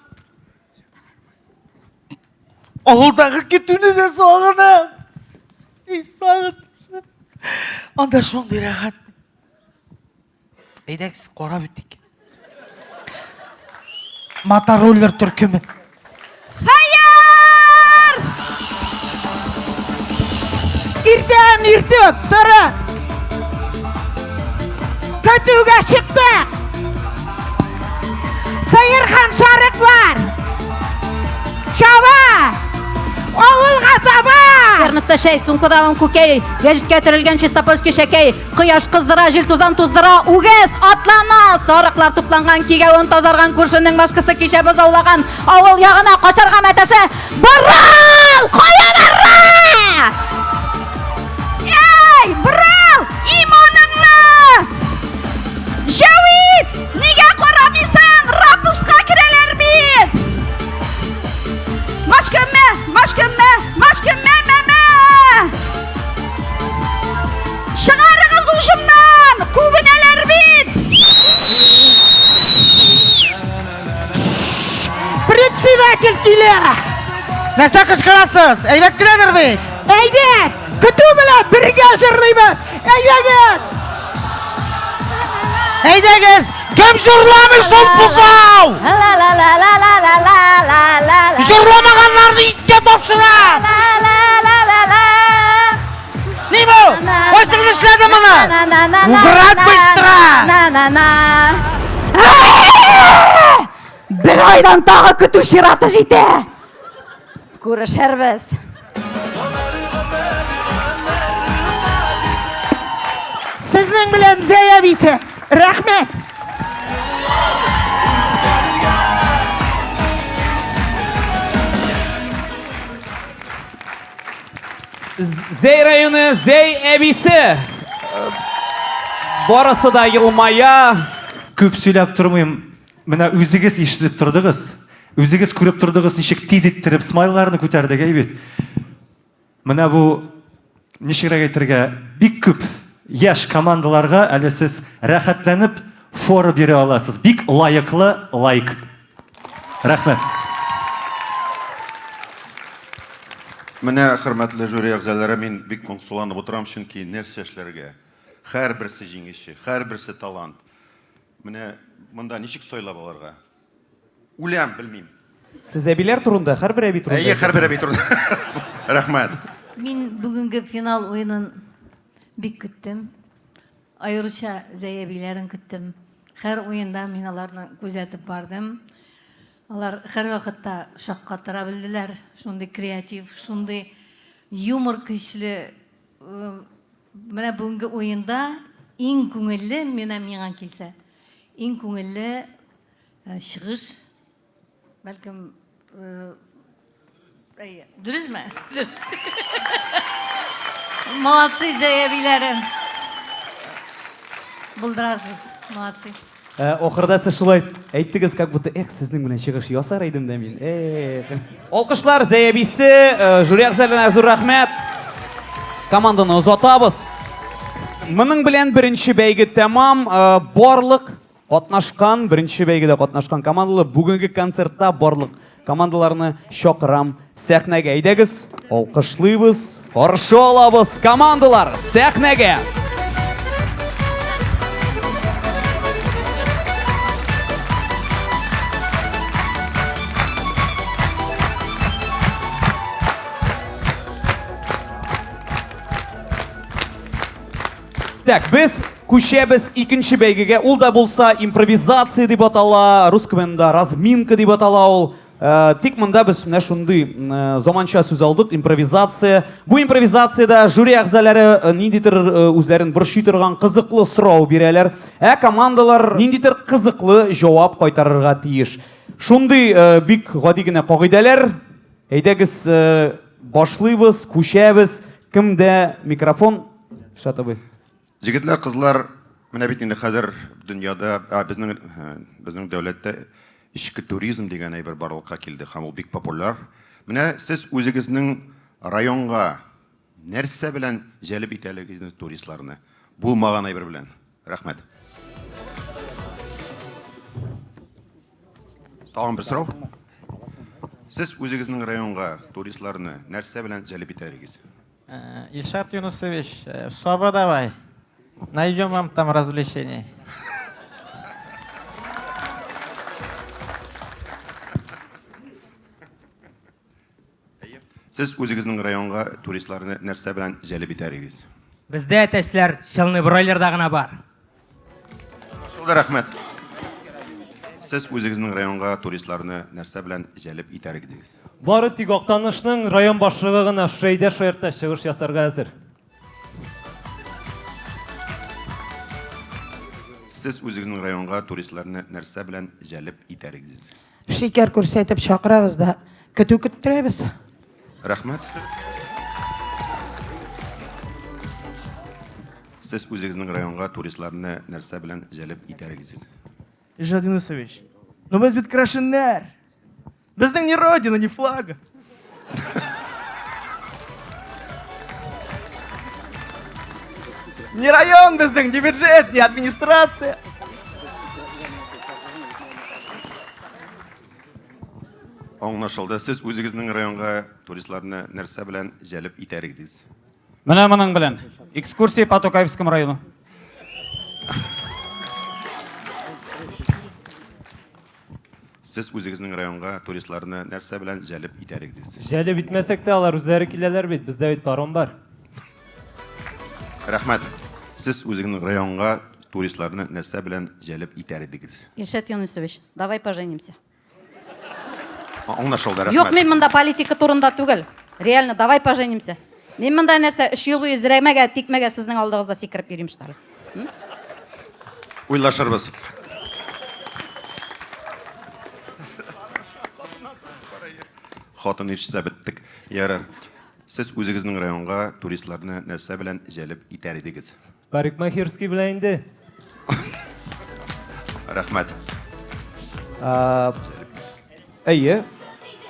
Авылдагы көтүне дә сагынам. И сагындым. Анда шундый рәхәт. Әйдәгез, карап үтик. Мотороллер төркеме. Хәер! Иртән! Бүген иртүк торып, көтүгә чыктык. Сыер һәм сарыклар чаба авылга таба. Термоста чәй, сумкада он күкәй, гәҗиткә төрелгән чистопольский шәкәй, кояш кыздыра, җил тузан туздыра, үгез атлана, сарыклар тупланган, кигәвен тазарган, күршенең машкасы кичә бозаулаган, авыл ягына качарга мәтәшә, Борыл! Кая бара? Эй, борыл! Иманыңны! Җәвит! Нигә карамыйсың? Рапуска керәләр бит! Машкәмә, машкәмә, машкәмә, мәмә! Чыгарыгыз уҗымнан! Күбенәләр бит! Председатель килә! Нәрсә кычкырасыз? Әйбәт кенәдер бит? Әйбәт! Көтү белән бергә җырлыйбыз! Әйдәгез! Әйдәгез! Кем җырламый шул бозау? Җырламаганнарны иткә тапшырам! Ни бу? Кайсыгыз эшләде моны? Убрать быстро! Бер айдан тагы көтү чираты җитә. Күрешербез. Сезнең белән Зәй әбисе. Рәхмәт. Зәй районы Зәй әбисе. Барысы да елмая. Күп сөйләп тормыйм. Менә үзегез ишетеп тордыгыз. Үзегез күреп тордыгыз, ничек тиз иттереп смайлларны күтәрдек, әй бит. Менә бу ничегрәк әйтергә, бик күп яшь командаларга әле сез рәхәтләнеп фора бирә аласыз. Бик лаеклы лайк. Рәхмәт. Менә, хөрмәтле жюри әгъзалары, мин бик моңсуланып утырам, чөнки нәрсә эшләргә? Һәрберсе җиңүче, һәрберсе талант. Менә монда ничек сайлап алырга? Үләм, белмим. Сез әбиләр турында, һәрбер әби турында. Әйе, һәрбер әби турында. Рәхмәт. Мин бүгенге финал уенын бик көттем. Аеруча Зәй әбиләрен көттем. Һәр уенда мин аларны күзәтеп бардым. Алар һәрвакытта шаккатыра белделәр. Шундый креатив, шундый юмор көчле. Менә бүгенге уенда иң күңелле, менә миңа килсә, иң күңелле чыгыш Бәлкем, әйе, дөресме? Дөрес. Молодцы, Зәй әбиләре. Булдырасыз, молодцы. Ахырда сез шулай әйттегез, как будто, эх, сезнең белән чыгыш ясар идем дә мин. Эх. Алкышлар, Зәй әбисе, жюри әгъзаларына зур рәхмәт. Команданы озатабыз. Моның белән беренче бәйге тәмам. Барлык Катнашкан, беренче бәйгедә катнашкан командалар бүгенге концертта барлык командаларны чакырам сәхнәгә. Әйдәгез, алкышлыйбыз, каршы алабыз командалар сәхнәгә! Так, без күчәбез икенче бәйгегә. Ул да булса импровизация дип атала, рус КВНда разминка дип атала ул. Э, тик монда без менә шундый э, заманча сүз алдык, импровизация. Бу импровизациядә жюри әгъзалары э, ниндидер үзләрен борчый торган кызыклы сорау бирәләр, ә командалар ниндидер кызыклы җавап кайтарырга тиеш. Шундый бик гади генә кагыйдәләр. Әйдәгез, башлыйбыз, күчәбез. Кемдә микрофон? Шат абый. Җегетләр, кызлар, менә бит инде хәзер дөньяда, безнең безнең дәүләттә эчке туризм дигән әйбер барлыкка килде һәм ул бик популяр. Менә сез үзегезнең районга нәрсә белән җәлеп итә аласыз туристларны? Булмаган әйбер белән. Рәхмәт. Тагын бер сорау. Сез үзегезнең районга туристларны нәрсә белән җәлеп итәр идегез? Илшат Юнусович, в Саба давай. Найдем вам там развлечений. Сез үзегезнең районга туристларны нәрсә белән җәлеп итәр идегез? Бездә әтәчләр Челны бройлерда гына бар. Шулай рәхмәт. Сез үзегезнең районга туристларны нәрсә белән җәлеп итәр идегез? Бары тик Актанышның район башлыгы гына Шәйдә шаярта чыгыш ясарга әзер. Сез үзегезнең районга туристларны нәрсә белән җәлеп итәр идегез? Шикәр күрсәтеп чакырабыз да, көтү көттерәбез. Рәхмәт. Сез үзегезнең районга туристларны нәрсә белән җәлеп итәр идегез? Илшат Юнусович, ну без бит крашеннәр. Безнең ни родина, ни флага. Ни район безнең, ни бюджет, ни администрация. Аңлашылды. Сез үзегезнең районга туристларны нәрсә белән җәлеп итәр идегез? Менә моның белән. Экскурсия по Тукаевскому району. Сез үзегезнең районга туристларны нәрсә белән җәлеп итәр идегез? Җәлеп итмәсәк тә, алар үзләре киләләр бит. Бездә бит паром бар. Рәхмәт. Сез үзегезнең районга туристларны нәрсә белән җәлеп итәр идегез? Илшат Юнысович, давай поженимся. Аңлашылды, рәхмәт. Юк, мин монда политика турында түгел. Реально, давай поженимся. Мин монда нәрсә, өч ел буе зрәмәгә, тикмәгә сезнең алдыгызда сикереп йөрим, что ли? Уйлашырбыз. Хатын ишетсә беттек. Ярар. Сез үзегезнең районга туристларны нәрсә белән җәлеп итәр идегез? Парикмахерский белән инде. Рәхмәт. Әйе.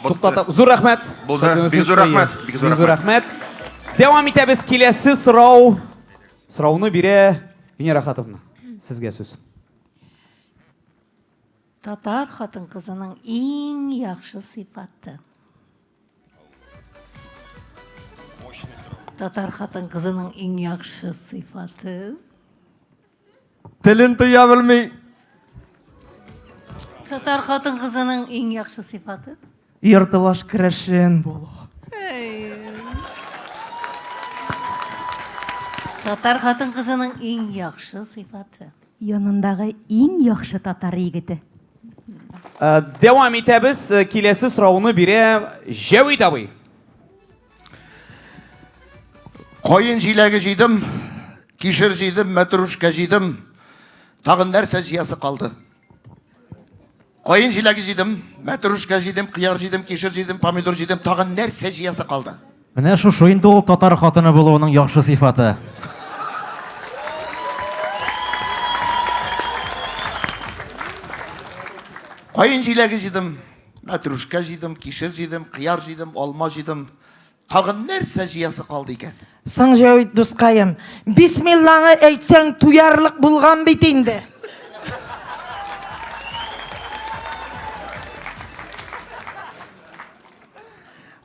Туктата. Зур рәхмәт. Булды. Бик зур рәхмәт. Бик зур рәхмәт. Дәвам итәбез. Киләсе сорау. Сорауны бирә Венера Хатовна. Сезгә сүз. Татар хатын-кызының иң яхшы сыйфаты. Татар хатын-кызының иң яхшы сыйфаты. Телен тыя белми. Татар хатын-кызының иң яхшы сыйфаты. Яртылаш керәшен булу. Татар хатын-кызының иң яхшы сыйфаты. Янындагы иң яхшы татар егете. Э, дәвам итәбез. Э, киләсе сорауны бирә Җәвит абый. Каен җиләге җыйдым, кишер җыйдым, мәтрүшкә җыйдым. Тагын нәрсә җыясы калды? Каен җиләге җыйдым, мәтрүшкә җыйдым, кыяр җыйдым, кишер җыйдым, помидор җыйдым. Тагын нәрсә җыясы калды? Менә шушы инде ул татар хатыны булуының яхшы сыйфаты. Каен җиләге җыйдым, мәтрүшкә җыйдым, кишер җыйдым, кыяр җыйдым, алма җыйдым. Тагын нәрсә җыясы калды икән? Соң, Җәвит дускаем, бисмиллаңы әйтсәң туярлык булган бит инде.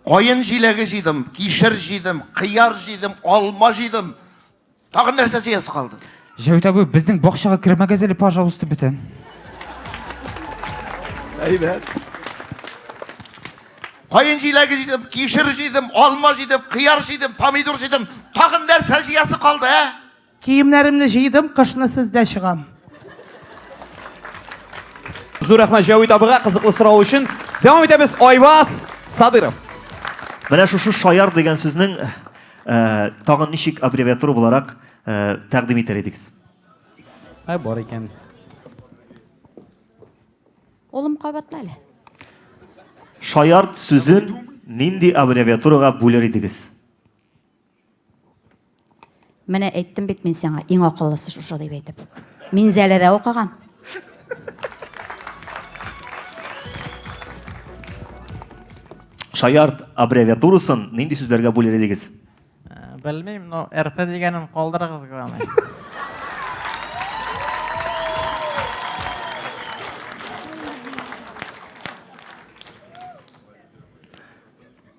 Каен җиләге җыйдым, кишер җыйдым, кыяр җыйдым, алма җыйдым. Тагын нәрсә җыясы калды? Җәвит абый, безнең бакчага кермәгез әле, пожалуйста, бүтән. Әйбәт. Каен җиләге җыйдым, кишер җыйдым, алма җыйдым, кыяр җыйдым, помидор җыйдым. Тагын нәрсә җыясы калды, ә? Киемнәремне җыйдым, кышны сездә чыгам. Зур рәхмәт Җәвит абыйга кызыклы сорау өчен. Дәвам итәбез Айваз Садыров. Менә шушы шаяр дигән сүзнең Э, тагын ничек аббревиатура буларак э, тәкъдим итәр идегез? Ә бар икән. Улым кабатла әле. Шаярт сүзен нинди аббревиатурага бүлер идегез? Менә әйттем бит мин сиңа, иң акыллысы шушы дип әйтеп. Минзәләдә укыган. Шаярт аббревиатурасын нинди сүзләргә бүлер идегез? Э, белмим, но РТ дигәнен калдырыгыз главное.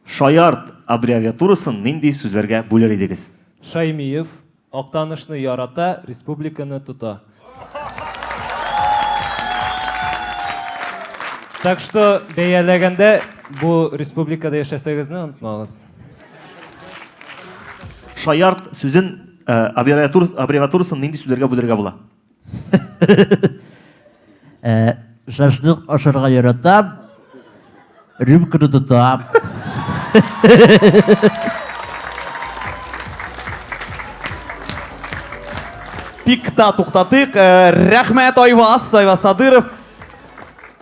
Шаярт аббревиатурасын нинди сүзләргә бүлер идегез? Шаймиев, Актанышны ярата, республиканы тота. Так что бәяләгәндә Бу республикада яшәсәгезне онытмагыз. Шаярт сүзен аббревиатурасын нинди сүзләргә бүлергә була? Шашлык ашарга яратам, рюмканы тотам. Пикта туктатыйк. Рәхмәт, Айваз, Айваз Садыров.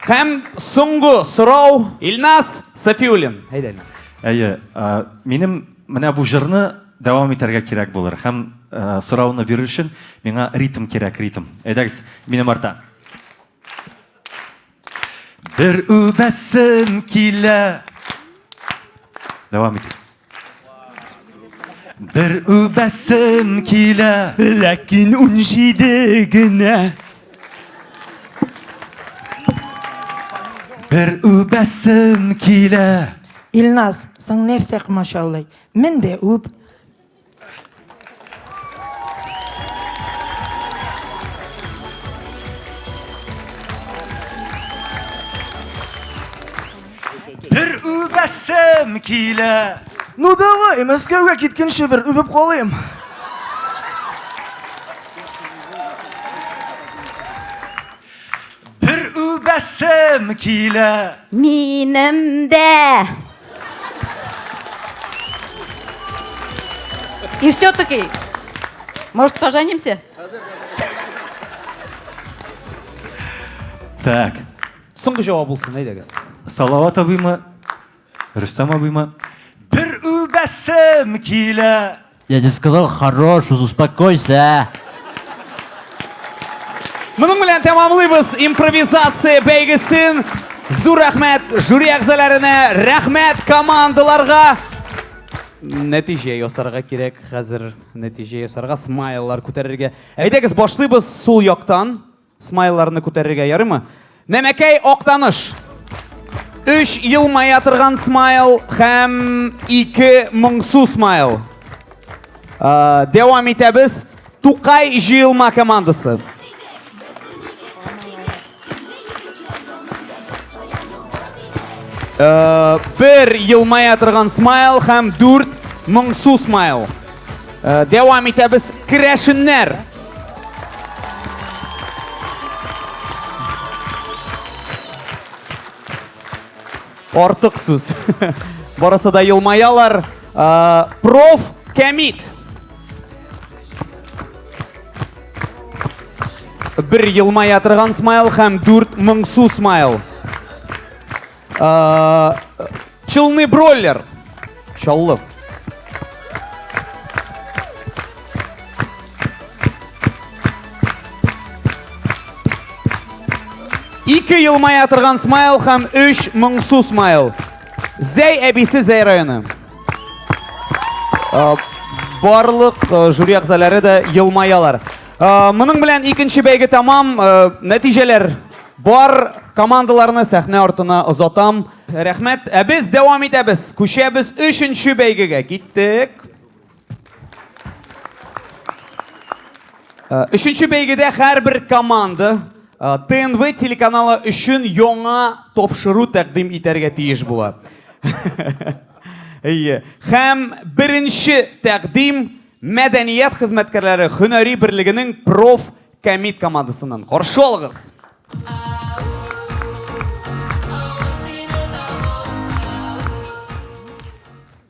Һәм соңгы сорау Илназ Сафиуллин. Әйдә, Илназ. Әйе, минем менә бу җырны дәвам итәргә кирәк булыр. Һәм сорауны бирер өчен миңа ритм кирәк, ритм. Әйдәгез, минем арта. Бер үбәсем килә. Дәвам итегез. Бер үбәсем килә. Ләкин 17 генә. Бер үбәсем килә. Илназ, соң нәрсә комачаулый? Мен дә үп. Бер үбәсем килә. Ну давай, Мәскәүгә киткәнче бер үбеп калыйм. Бер үбәсем килә. Минем дә. И все-таки, может, поженимся? Так. Соңгы җавап булсын, әйдәгез. Салават абыймы? Рөстәм абыймы? Бер үбәсем килә. Я тебе сказал, хорош, успокойся. Моның белән тәмамлыйбыз импровизация бәйгесен. Зур рәхмәт жюри әгъзаларына, рәхмәт командаларга. Нәтиҗә ясарга кирәк хәзер, нәтиҗә ясарга, смайллар күтәрергә. Әйдәгез, башлыйбыз сул яктан. Смайлларны күтәрергә ярыймы? Нәмәкәй Актаныш. Өч елмая торган смайл һәм ике моңсу смайл. Дәвам итәбез. Тукай җыелма командасы. Бер елмая торган смайл һәм дүрт моңсу смайл. Дәвам итәбез. Керәшеннәр. Артык сүз. Барысы да елмаялар. Проф Кәмит. Бер елмая торган смайл һәм дүрт моңсу смайл. Челны бройлер. Чаллы. Ике елмая торган смайл һәм өч моңсу смайл. Зәй әбисе Зәй районы. Барлык жюри әгъзалары да елмаялар. Моның белән икенче бәйге тәмам. Нәтиҗәләр бар. Командаларны сәхнә артына озатам. Рәхмәт. Ә без дәвам итәбез. Күчәбез өченче бәйгегә. Киттек. Өченче бәйгедә һәрбер команда ТНВ телеканалы өчен яңа тапшыру тәкъдим итәргә тиеш була. Әйе. Һәм беренче тәкъдим мәдәният хезмәткәрләре һөнәри берлегенең проф комит командасыннан. Каршы алыгыз.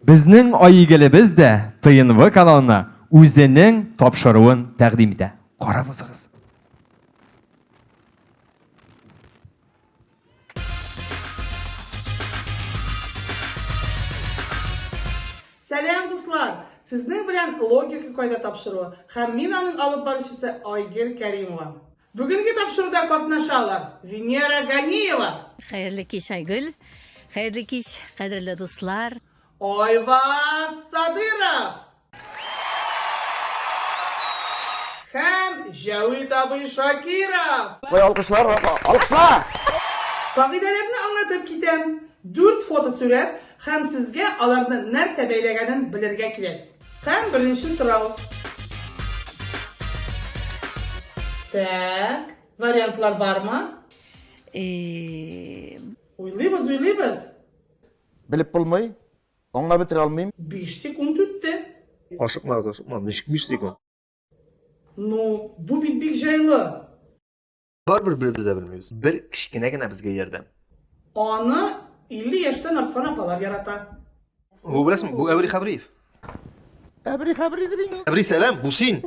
Безнең Айгелебез дә ТНВ каналына үзенең тапшыруын тәкъдим итә. Карап узыгыз. Сәлам, дуслар! Сезнең белән Логика кайда тапшыруы һәм мин аның алып баручысы Айгөл Кәримова. Бүгенге тапшыруда катнашалар Венера Ганиева. Хәерле кич, Айгөл. Хәерле кич, кадерле дуслар. Айваз Садыров. Һәм Җәвит абый Шакиров. Кой алкышлар, алкышла! Кагыйдәләрне аңлатып китәм. Дүрт фотосурәт һәм сезгә аларны нәрсә бәйләгәнен белергә кирәк. Һәм беренче сорау. Так, вариантлар бармы? Уйлыйбыз, уйлыйбыз. Белеп булмый, аңлап бетерә алмыйм. Биш секунд үтте. Ашыкмагыз, ашыкмагыз. Ничек 5 секунд? Ну, бу бит бик җайлы. Барыбер беребез дә белмибез. Бер кечкенә генә безгә ярдәм. Аны 50 яшьтән арткан апалар ярата. Бу беләсеңме? Бу Әбри Хәбриев. Әбри Хәбридер инде. Әбри сәлам, бу син.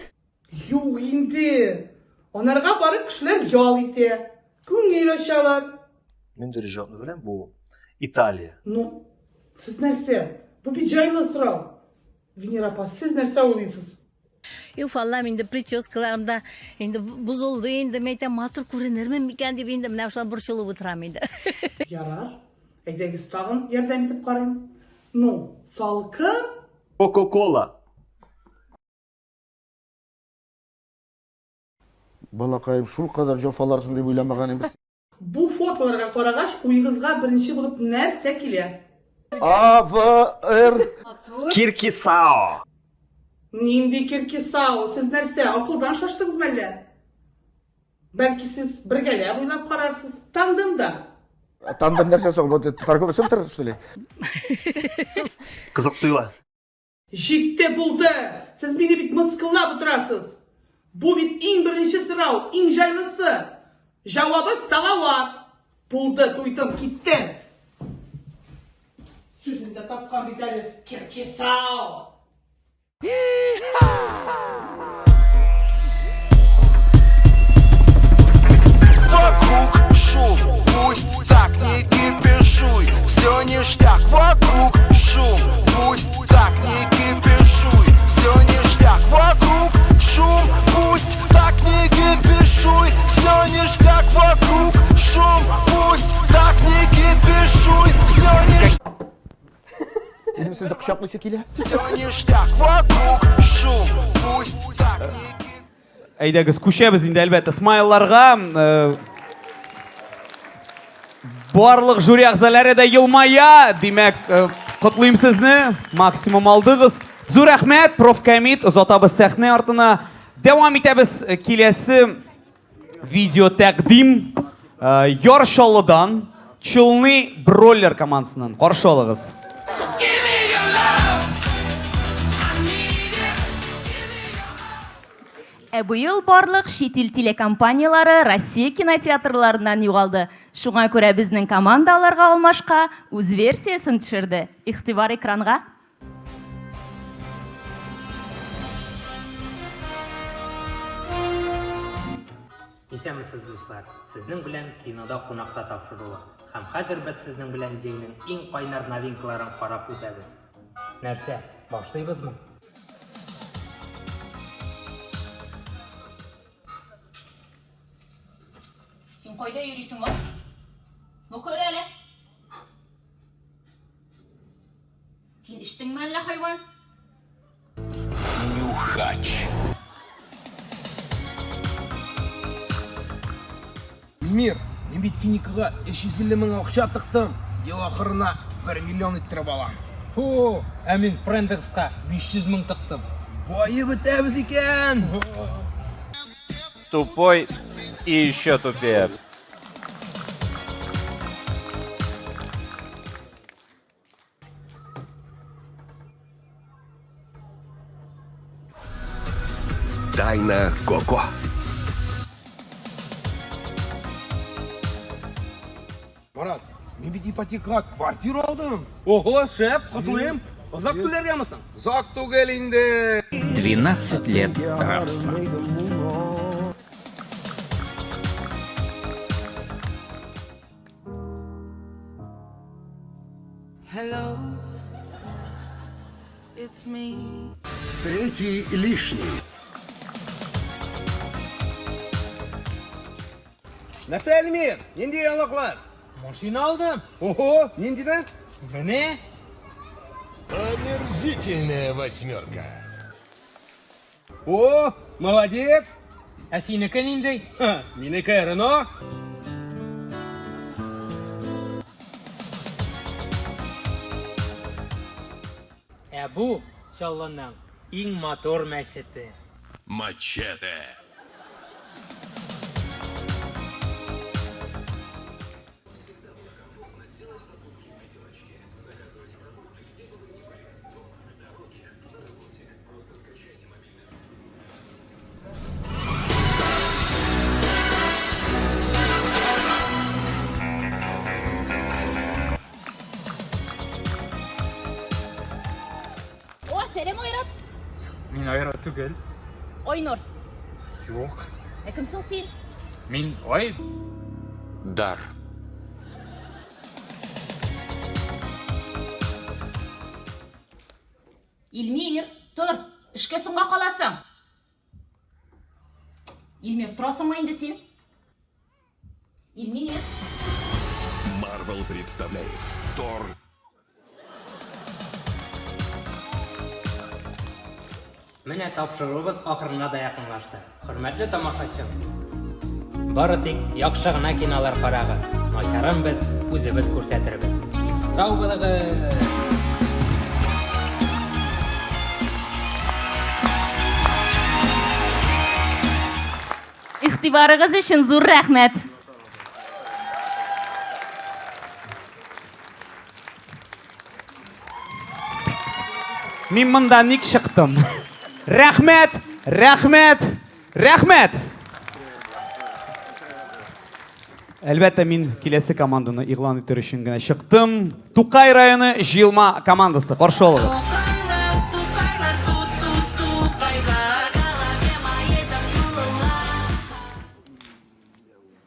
Юк инде. Анарга барып кешеләр ял итә, күңел ачалар. Мин дөрес җавапны беләм, бу Италия. Ну, сез нәрсә? Бу бит җайлы сорау. Венера апа, сез нәрсә уйлыйсыз? Юк, Аллам, инде прическаларым да инде бозылды инде, мин әйтәм, матур күренермен микән дип инде менә шулай борчылып утырам инде. Ярар, әйдәгез тагын ярдәм итеп карыйм. Ну, салкын. Кока-кола. Балакаем, шулкадәр җафаларсың дип уйламаган идем. Бу фотоларга карагач, уегызга беренче булып нәрсә килә? А, В, Р. Киркисао. Нинди Киркисао? Сез нәрсә, акылдан шаштыгыз мәллә? Бәлки сез бергәләп уйлап карарсыз? Тандемда. Тандем нәрсә соң? Бу торговый центр, что ли? Кызык тоела. Җитте, булды! Сез мине бит мыскыллап утырасыз! Бу бит иң беренче сорау, иң җайлысы! Җавабы Салават! Булды, туйдым, киттем! Сүзен дә тапкан бит әле, Киркисау! Вокруг шум, пусть так не кипишуй. Все ништяк, вокруг шум, пусть так не кипишуй. Все ништяк, вокруг шум, пусть так не кипишуй. Все ништяк, вокруг шум, пусть так не кипишуй. Все ништяк. Минем сезне кочаклыйсы килә. Все ништяк, вокруг шум, пусть так не Әйдәгез, күчәбез инде, әлбәттә, смайлларга. Э, барлык жюри әгъзалары да елмая. Димәк, э, котлыйм сезне, максимум алдыгыз. Зур рәхмәт, профкомит, озатабыз сәхнә артына. Дәвам итәбез э, киләсе видео тәкъдим Яр Чаллыдан Челны Бройлер командасыннан. Каршы алыгыз. Ә быел барлык чит ил телекомпанияләре Россия кинотеатрларыннан югалды. Шуңа күрә безнең команда аларга алмашка үз версиясен төшерде. Игътибар экранга! Исәнмесез, дуслар! Сезнең белән Кинода кунакта тапшыруы. Һәм хәзер без сезнең белән җәйнең иң кайнар новинкаларын карап үтәбез. Нәрсә, башлыйбызмы? Син кайда йөрисең, а? Ну, күр әле. Син эчтеңме әллә, хайван? Нюхач. Илмир, мин бит Финикага 350 мең акча тыктым. Ел ахырына 1 миллион иттереп алам. Хо, ә мин Френдекска 500 мең тыктым. Баеп бетәбез икән. Тупой и еще тупее. Тайна Коко. Марат, мин бит ипотекага квартира алдым. Ого, шәп, котлыйм. Озак түләргәме соң? Озак түгел инде. 12 лет рабства. Hello, it's me. Третий лишний. Нәрсә, Эльмир? Нинди яңалыклар? Машина алдым. Ого, ниндидән? Менә. Омерзительная восьмерка. О, молодец! Ә синеке нинди? Ха, Минеке Рено. Ә бу Чаллының иң матур мәчете. Мачете. түгел. Айнур. Юк. Ә кем соң син? Мин Ай. Дар. Илмир, тор, эшкә соңга каласың. Илмир, торасыңмы инде син? Илмир. Марвел представляет Тор. Менә тапшыруыбыз ахырына да якынлашты. Хөрмәтле тамашачым, бары тик яхшы гына кинолар карагыз. Начарын без үзебез күрсәтербез. Сау булыгыз! Игътибарыгыз өчен зур рәхмәт. Мин монда ник чыктым? Рәхмәт, рәхмәт, рәхмәт! Әлбәттә, мин киләсе команданы игълан итер өчен генә чыктым. Тукай районы җыелма командасы. Каршы алыгыз.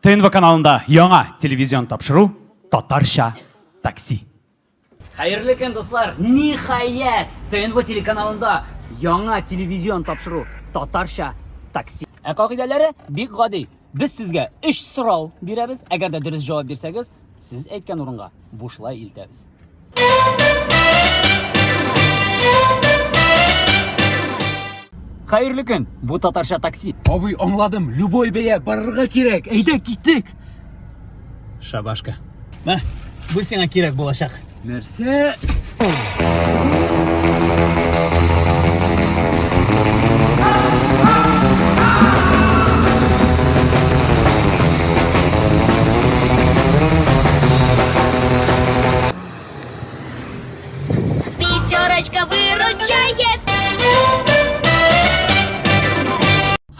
ТНВ каналында яңа телевизион тапшыру Татарча такси. Хәерле көн, дуслар! Ниһаять, ТНВ телеканалында яңа телевизион тапшыру Татарча такси. Ә кагыйдәләре бик гади. Без сезгә өч сорау бирәбез. Әгәр дә дөрес җавап бирсәгез, сез әйткән урынга бушлай илтәбез. Хәерле көн! Бу татарча такси. Абый, аңладым, любой бәя, барырга кирәк. Әйдә, киттек. Шабашка. Мә, бу сиңа кирәк булачак. Нәрсә? Пятерочка выручает.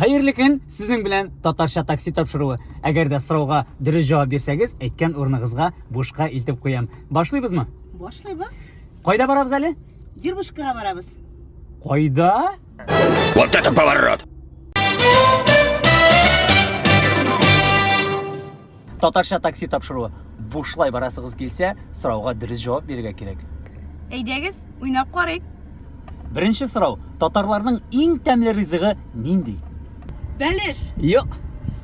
Хәерле көн, сезнең белән татарча такси тапшыруы. Әгәр дә сорауга дөрес җавап бирсәгез, әйткән урыныгызга бушка илтеп куям. Башлыйбызмы? Башлыйбыз. Кайда барабыз әле? Дербышкага барабыз. Кайда? Вот это поворот! Татарча такси тапшыруы. Бушлай барасыгыз килсә, сорауга дөрес җавап бирергә кирәк. Әйдәгез, уйнап карыйк. Беренче сорау. Татарларның иң тәмле ризыгы нинди? Бәлеш. Юк.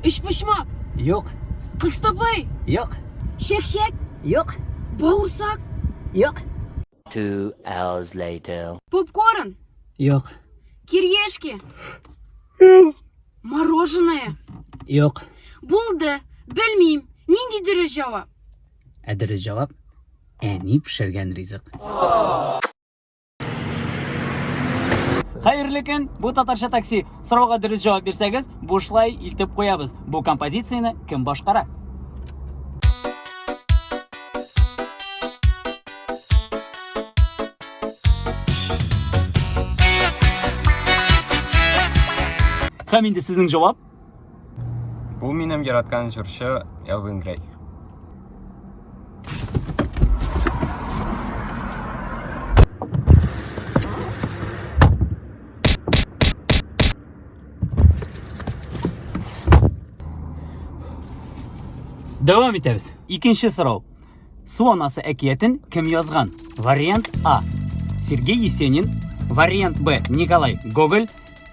Өчпочмак. Юк. Кыстыбый. Юк. Чәкчәк. Юк. Баурсак. Юк. Two hours later. Попкорн. Юк. Кириешки. Мороженое. Юк. Булды. Белмим. Нинди дөрес җавап? Ә дөрес җавап әни пешергән ризык. Хәерле көн, бу татарча такси. Сорауга дөрес җавап бирсәгез, бушлай илтеп куябыз. Бу композицияне кем башкара? Һәм инде сезнең җавап? Бу минем яраткан җырчы Элвин Грей. Дәвам итәбез. Икенче сорау. Су анасы әкиятен кем язган? Вариант А. Сергей Есенин. Вариант Б. Николай Гоголь.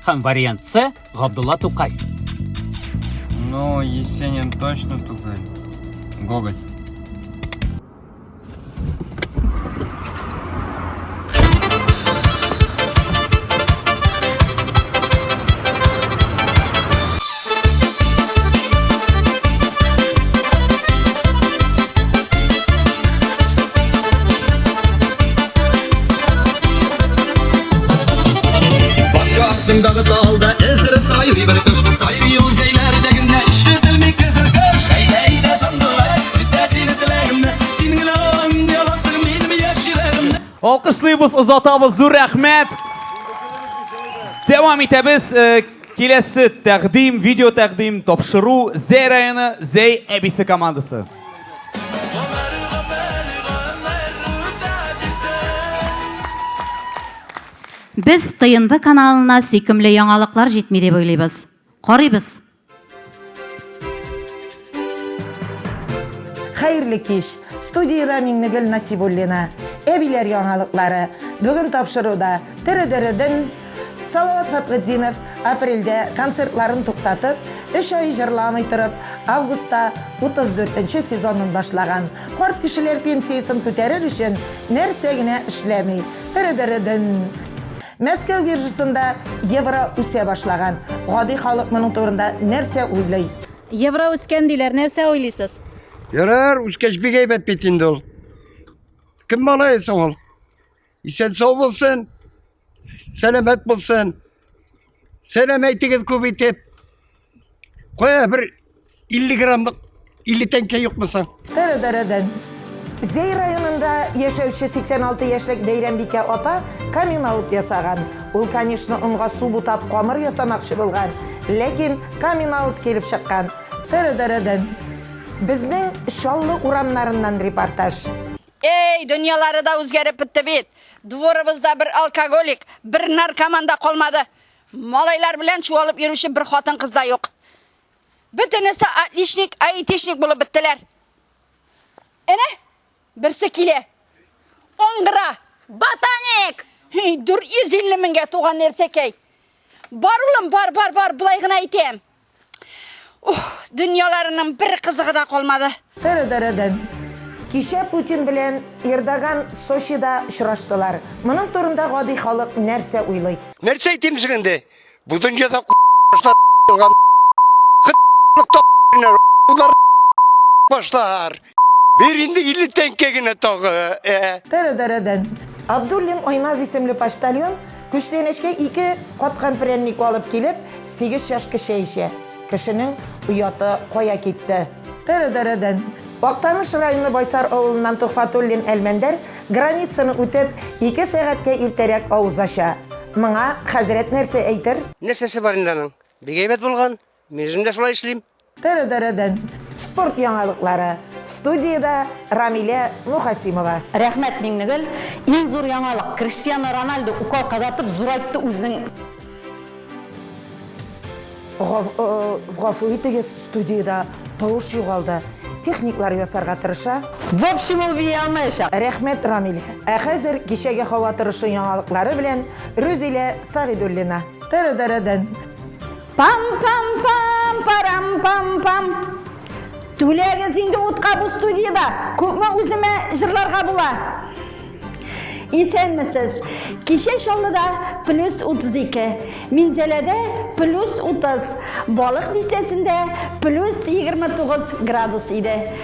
Һәм вариант С. Габдулла Тукай. Ну, Есенин точно түгел. Гоголь. Патша артындагы талда эздереп сайрый бер кош. Сайрый ул җәйләрдә генә ишетелми кызыл кош. Әйдә, әйдә, сандугач, үтә сине теләгемне. Син генә аңлый аласың минем яшь йөрәгемне. Алкышлыйбыз, озатабыз, зур рәхмәт. Дәвам итәбез. Э, Киләсе тәкъдим, видео тәкъдим, тапшыру Зәй районы Зәй әбисе командасы. Без ТНВ каналына сөйкемле яңалыклар җитми дип уйлыйбыз. Карыйбыз. Хәерле кич! Студиядә Миңнегөл Насибуллина. Әбиләр яңалыклары. Бүген тапшыруда Тере-дере-ден Салават Фәтхетдинов апрельдә концертларын туктатып, өч ай җырламый торып, августта 34 нче сезонын башлаган. Карт кешеләр пенсиясен күтәрер өчен нәрсә генә эшләми. Тере-дере-ден. Мәскәү биржасында евро үсә башлаган. Гади халык моның турында нәрсә уйлый? Евро үскән диләр, нәрсә уйлыйсыз? Ярар, үскәч бик әйбәт бит инде ул. Кем малае соң ул? Исән сау булсын, сәламәт булсын. Сәлам әйтегез күп итеп. Кая бер 50 граммлык 50 тәңкә юкмы соң? Тәрәдәрәдән. Зәй районында яшәүче 86 яшьлек Бәйрәмбикә апа камин-аут ясаган. Ул, конечно, онга су бутап камыр ясамакчы булган, ләкин камин-аут килеп чыккан. Тәрәдәрәдән. Безнең Чаллы урамнарыннан репортаж. Эй, дөньялары да үзгәреп бетте бит. Дворыбызда бер алкоголик, бер наркоман да калмады. Малайлар белән чуалып йөрүче бер хатын-кыз да юк. Бөтенесе отличник, айтишник булып беттеләр. Әнә, берсе килә. Аңгыра! Ботаник! 450 меңгә туган нәрсәкәй. Бар улым, бар, бар, бар, болай гына әйтәм. Ух, дөньяларының бер кызыгы да калмады. Тәрәдәрәдән. Кичә Путин белән Эрдоган Сочида очраштылар. Моның турында гади халык нәрсә уйлый? Нәрсә әйтим соң инде? Бу дөньяда башлар. Бир инде 50 тәңкә генә тагы. Ә. Тәрәдәрәдән. Абдуллин Айназ исемле почтальон күчтәнәчкә ике каткан прәнник алып килеп, сигез чашка чәй эчә. Кешенең ояты кая китте? Тәрәдәрәдән. Актаныш районы Байсар авылыннан Төхфәтуллин Әлмәндәр границаны үтеп, ике сәгатькә иртәрәк авыз ача. Моңа хәзрәт нәрсә әйтер? Нәрсәсе бар инде аның? Бик әйбәт булган. Мин үзем дә шулай эшлим. Тәрәдәрәдән. Спорт яңалыклары. Студиядә Рамилә Мухасимова. Рәхмәт, Миңнегөл. Иң зур яңалык, Криштиану Рональду укол кадатып зурайтты үзенең. Гафу итегез, студиядә тавыш югалды. Техниклар ясарга тырыша. В общем, ул бии алмаячак. Рәхмәт, Рамилә. Ә хәзер кичәге һава торышы яңалыклары белән Рүзилә Сәгыйдуллина. Тәрәдәрәдән. Пам-пам-пам, парам-пам-пам. Түләгез инде утка бу студиядә. Күпме үземә җырларга була? Исәнмесез. Кичә Чаллыда плюс 32, Минзәләдә плюс 30, Балык бистәсендә плюс 29 градус иде.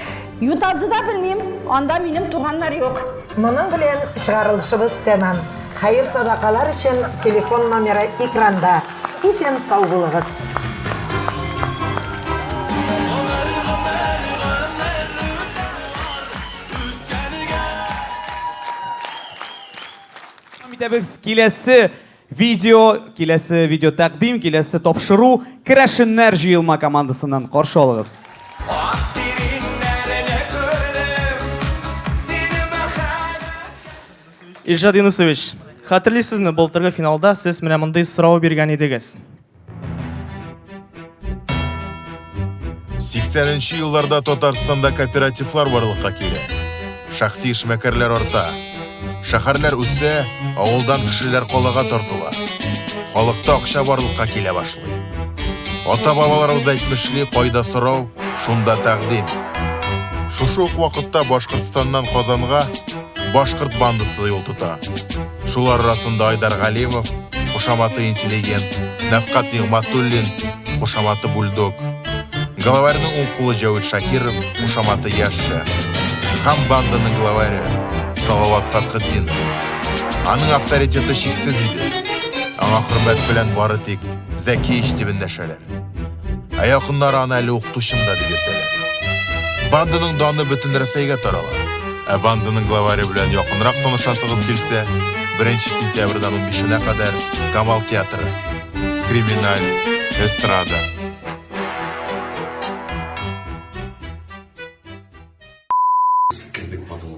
Ютазыда белмим, анда минем туганнар юк. Моның белән чыгарылышыбыз тәмам. Хәер-садакалар өчен телефон номеры экранда. Исән-сау булыгыз! Итәбез киләсе видео, киләсе видео тәкъдим, киләсе тапшыру Керәшеннәр җыелма командасыннан каршы алыгыз. Илшат Юнусович, хәтерлисезме, былтыргы финалда сез менә мондый сорау биргән идегез. 80 нче елларда Татарстанда кооперативлар барлыкка килә. Шәхси эшмәкәрләр арта. Шәһәрләр үсә, авылдан кешеләр калага тартыла. Халыкта акча барлыкка килә башлый. Ата-бабаларыбыз әйтмешли, кайда сорау, шунда тәкъдим. Шушы ук вакытта Башкортстаннан Казанга башкорт бандасы юл тота. Шулар арасында Айдар Галимов, кушаматы Интеллигент, Нәфкать Нигъмәтуллин, кушаматы Бульдог. Главарьның уң кулы Җәвит Шакиров, кушаматы Яша. Һәм банданың главаре Салават Фәтхетдинов. Аның авторитеты чиксез иде. Аңа хөрмәт белән бары тик Зәкиевич дип эндәшәләр. Ә якыннары аны әле укытучым да дип йөртәләр. Банданың даны бөтен Рәсәйгә тарала. Ә банданың главаре белән якынрак танышасыгыз килсә, 1 сентябрьдән 15-нә кадәр Камал театры. Криминаль, эстрада. Кердек потолок.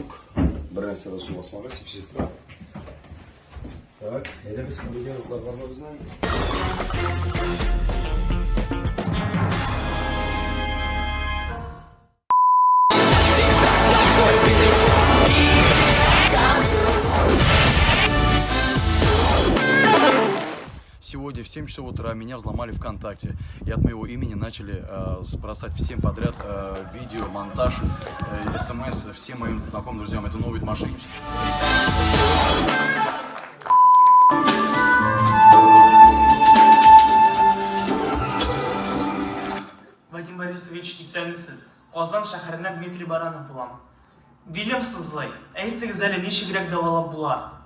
Юк, бер нәрсә дә су басмады, чип-чиста. Так, әйдәгез, утлар бармы безнең? Сегодня в 7 часов утра меня взломали ВКонтакте. И от моего имени начали э, бросать всем подряд э, видео, монтаж, э, смс всем моим знакомым друзьям. Это новый вид мошенничества. Вадим Борисович, исәнмесез. Казан шәһәреннән Дмитрий Баранов булам. Билем сызлый. Әйтегез әле, ничегрәк дәвалап була?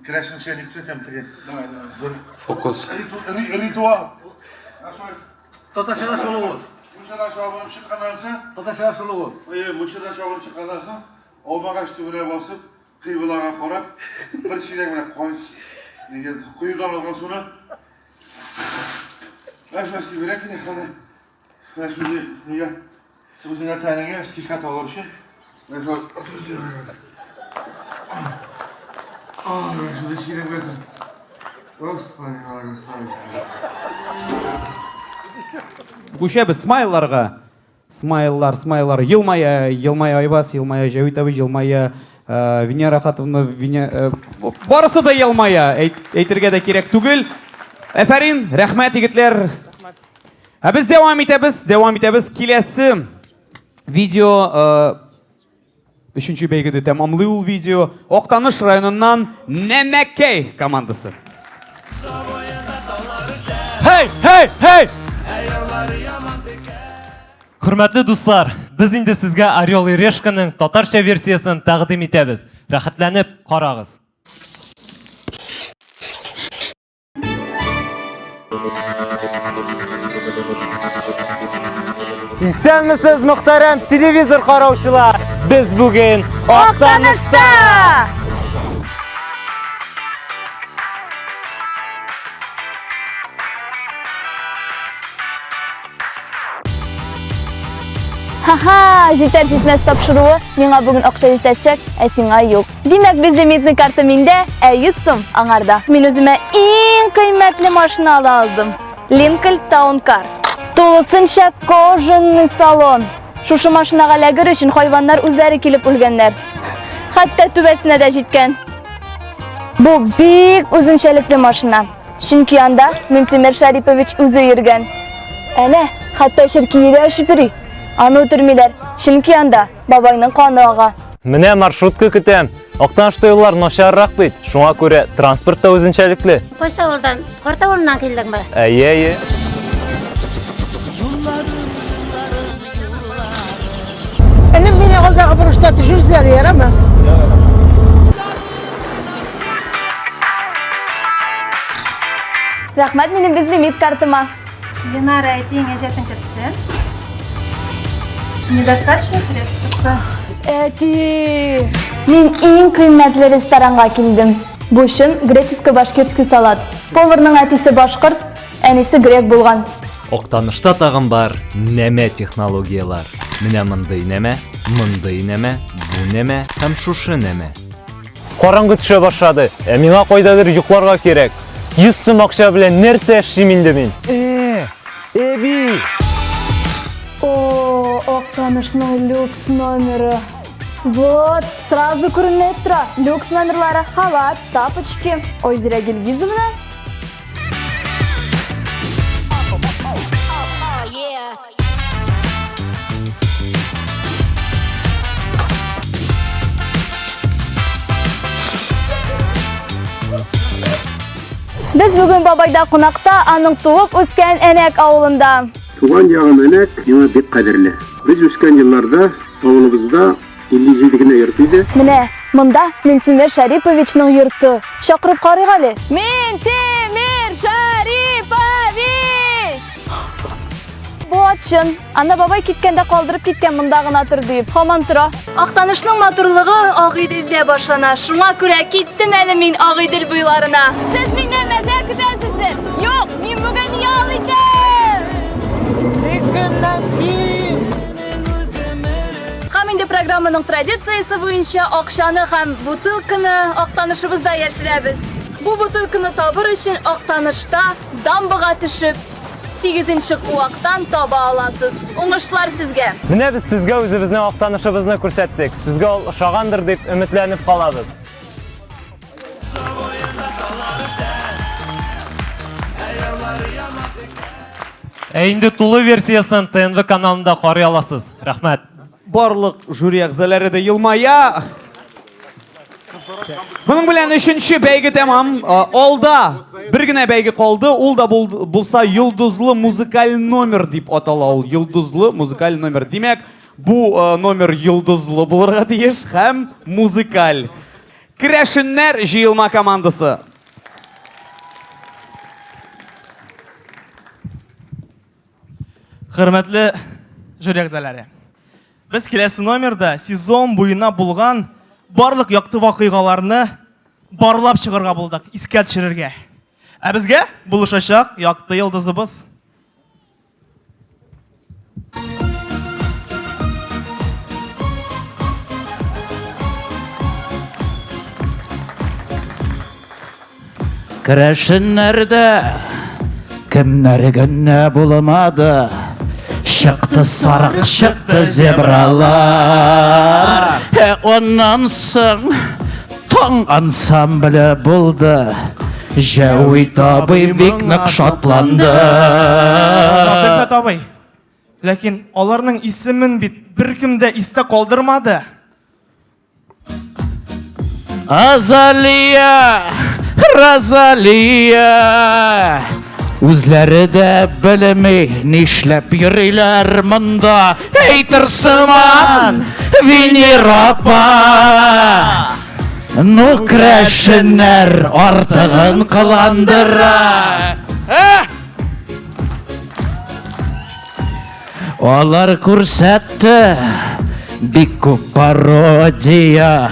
Керәшенчә дип төзәтәм теге. Давай, давай. Фокус. Ритуал. Татарчада шул ул. Мунчадан чабынып чыкканнан соң, Татарчада шул ул. Әйе, мунчадан чабынып чыкканнан соң, алмагач төбенә басып, кыйблага карап, бер чиләк белән кай нигә коедан алган суны Менә шулай сибәрә килә хәзер. Менә шундый нигә үзеңә тәнеңә сихәт алыр өчен. Менә шулай Менә шундый чиләк белән. Господи, Господи. Күчәбез смайлларга. Смайллар, смайллар. Елмая, елмая Айваз, елмая Җәвит абый, елмая э, Венера Ахатовна, Вене, э, барысы да елмая. Әйт, әйтергә дә кирәк түгел. Әфәрин, рәхмәт егетләр. Ә без дәвам итәбез, дәвам итәбез. Киләсе видео э, өченче бәйгедә тәмамлый ул видео. Актаныш районыннан Нәмәкәй командасы. Хей, хей, хей! Хөрмәтле дуслар, без инде сезгә Орел и Решканың татарча версиясын тәкъдим итәбез. Рәхәтләнеп карагыз. Исәнмесез, мөхтәрәм телевизор караучылар! Без бүген Актанышта! Ха-ха, җитәр җитмәс тапшыруы, миңа бүген акча җитәчәк, ә сиңа юк. Димәк, безлимитный карта миндә, ә 100 сум аңарда. Мин үземә иң кыйммәтле машина ала алдым. Lincoln Town Car. Тулысынча кожаный салон. Шушы машинага эләгер өчен хайваннар үзләре килеп үлгәннәр. Хәтта түбәсенә дә җиткән. Бу бик үзенчәлекле машина. Чөнки анда Минтимер Шәрипович үзе йөргән. Әнә, хәтта черкие дә очып йөри. Аны үтермиләр, чөнки анда бабайның каны ага. Менә маршрутка көтәм. Актанышта юллар начаррак бит, шуңа күрә транспорт та үзенчәлекле. Кайсы авылдан? Карт авылыннан килдеңме? Әйе, әйе. Энем мине алдагы борышта төшерсәләр, ярамы? Рәхмәт минем безлимит картама. Ленара, әтиең әҗәтен кертсен. Недостаточно средств? Әти! Мин иң кыйммәтле ресторанга килдем. Бу чын греческо-башкирский салат. Поварның әтисе башкорт, әнисе грек булган. Актанышта тагын бар нәмә технологияләр. Менә мондый нәмә, мондый нәмә, бу нәмә һәм шушы нәмә. Караңгы төшә башлады, ә миңа кайдадыр йокларга кирәк. 100 сум акча белән нәрсә эшлим инде мин? Э, әби! О, Актанышның люкс номеры. Вот, сразу күренеп тора. Люкс номерлары, халат, тапочки. Ой, Зирә Гильгизовна. Без бүген бабайда кунакта, аның туып үскән Әнәк авылында. Туган ягым Әнәк миңа бик кадерле. Без үскән елларда авылыбызда 57 генә йорт иде. Менә монда Минтимер Шәриповичның йорты. Чакырып карыйк әле. Минтимер Шәрипович! Бу ат чын. Аны бабай киткәндә калдырып киткән, монда гына тор диеп. Һаман тора. Актанышның матурлыгы Агыйделдә башлана. Шуңа күрә киттем әле мин Агыйдел буйларына. Сез миннән мәзәк көтәсездер. Юк, мин бүген ял итәм. Һәм инде программаның традициясе буенча акчаны һәм бутылканы Актанышыбызда яшерәбез. Бу бутылканы табыр өчен Актанышта дамбага төшеп, сигезенче куактан таба аласыз. Уңышлар сезгә! Менә без сезгә үзебезнең Актанышыбызны күрсәттек. Сезгә ул ошагандыр дип өметләнеп калабыз. Ә инде тулы версиясен ТНВ каналында карый аласыз. Рәхмәт. Барлык жюри әгъзалары да елмая. Моның белән өченче бәйге тәмам. Алда бер генә бәйге калды. Ул да булса йолдызлы музыкаль номер дип атала ул. Йолдызлы музыкаль номер. Димәк, бу номер йолдызлы булырга тиеш һәм музыкаль. Керәшеннәр җыелма командасы. Хөрмәтле жюри әгъзалары. Без киләсе номерда сезон буена булган барлык якты вакыйгаларны барлап чыгарга булдык, искә төшерергә. Ә безгә булышачак якты йолдызыбыз. Керәшеннәрдә кемнәр генә булмады. Чыкты сарык, чыкты зебралар. Ә аннан соң таң ансамбле булды. Җәвит абый бик нык шатланды. Рәхмәт абый. Ләкин аларның исемен бит беркем дә истә калдырмады. Азалия, Розалия. Үзләре дә белми, нишләп йөриләр монда. Әйтер сыман, Венера апа. Ну, керәшеннәр артыгын кыландыра. Алар күрсәтте бик күп пародия.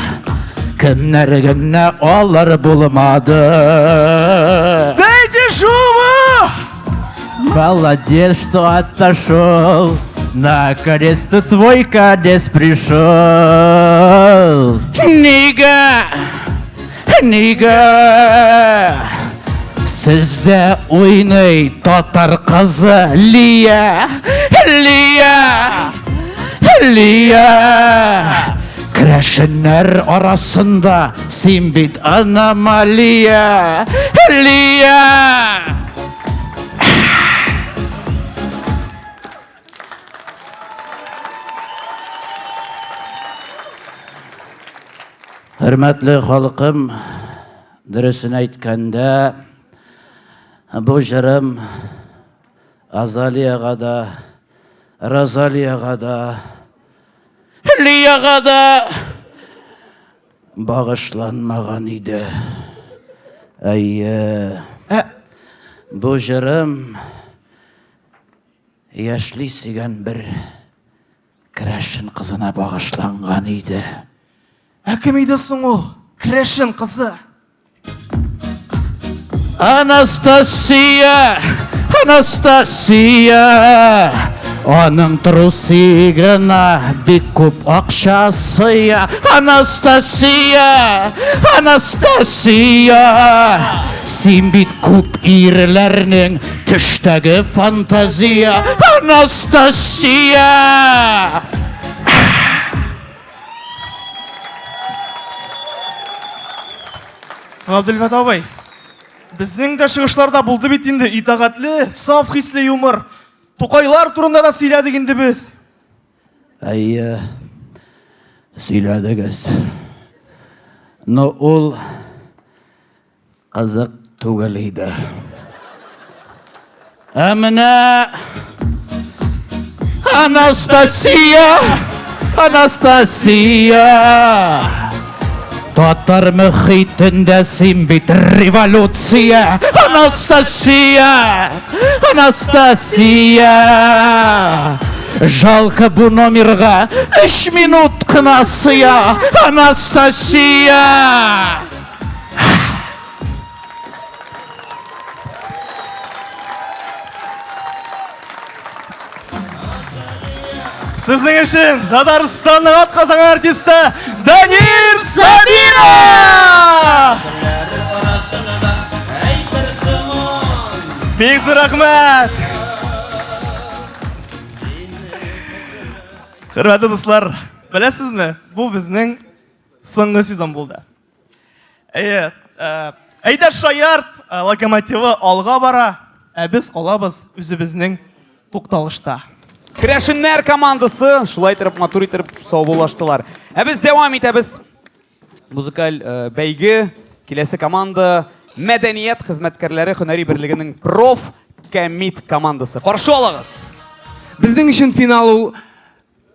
Кемнәр генә алар булмады. Дайте шуму! Молодец, что отошел. Наконец-то твой конец пришел. Нигә? Нигә? Сездә уйный татар кызы Лия, Лия, Лия. Керәшеннәр арасында син бит аномалия, Лия. Хөрмәтле халкым, дөресен әйткәндә, бу җырым Азалиягә дә, Розалиягә дә, Лиягә дә багышланмаган иде. Әйе. Бу җырым яшьли сөйгән бер Керәшен кызына багышланган иде. Ә кем иде соң ул керәшен кызы? Анастасия, Анастасия, аның трусигына бик күп акча сыя. Анастасия, Анастасия, син бит күп ирләрнең Төштәге фантазия Анастасия! Габделфәт абый, безнең дә чыгышларда булды бит инде итагатьле, саф хисле юмор. Тукайлар турында да сөйләдек инде без. Әйе, сөйләдегез. Но ул Кызык түгел иде. Ә менә Анастасия, Анастасия. Татар мөхитендә син бит революция, Анастасия, Анастасия. Жалко бу номерга 3 минут кына сыя, Анастасия. Сезнең өчен Татарстанның атказанган артисты Данир Сабиров! Бик зур рәхмәт! Хөрмәтле дуслар, беләсезме, бу безнең соңгы сезон булды. Әйе, э, әйдә шаярт, э, локомотивы алга бара, ә без калабыз үзебезнең тукталышта. Керәшеннәр командасы шулай итеп матур итеп саубуллаштылар. Ә без дәвам итәбез. Музыкаль э, бәйге киләсе команда мәдәният хезмәткәрләре һөнәри берлегенең проф кәмит командасы. Каршы алыгыз. Безнең өчен финал ул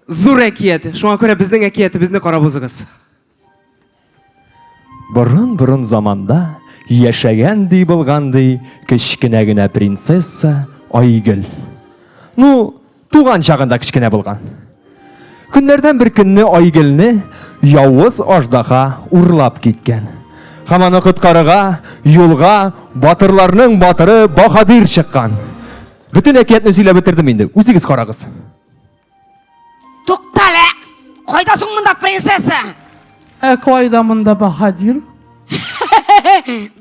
зур әкият. Шуңа күрә безнең әкиятебезне карап узыгыз. Борын-борын заманда яшәгән ди булган ди кечкенә генә принцесса Айгөл. Ну, туган чагында кечкенә булган. Көннәрдән бер көнне Айгөлне явыз аждаһа урлап киткән. Һәм аны коткарырга юлга батырларның батыры Баһадир чыккан. Бөтен әкиятне сөйләп бетердем инде, үзегез карагыз. Туктале! Кайда соң монда принцесса? Ә кайда монда баһадир?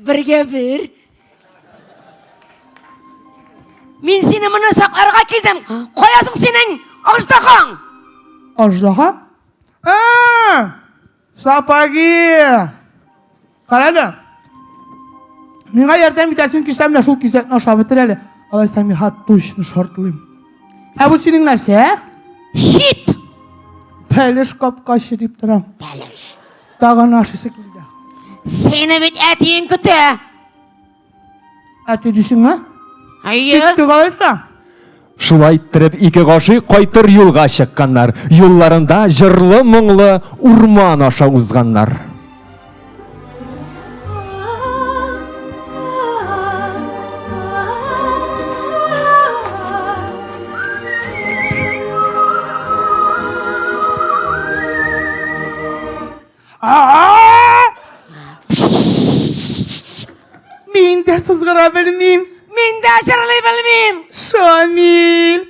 Бергә бер. Мин сине моны сакларга килдем. Кая соң синең аждаһаң? Аждаһа? А! Сапоги! Кара әле. Миңа ярдәм итәсең килсә, менә шул кисәкне ашап бетер әле. Алайса миңа точно шартлыйм. Ә бу синең нәрсә? Щит! Пәлеш капкачы дип торам. Пәлеш. Тагын ашыйсы килде. Сине бит әтиең көтә. Әти дисеңме? Әйе. Киттек алайса. Шулай иттереп ике гашыйк кайтыр юлга чыкканнар. Юлларында җырлы-моңлы урман аша узганнар. Мин дә сызгыра белмим. Мин дә җырлый белмим. Шамил.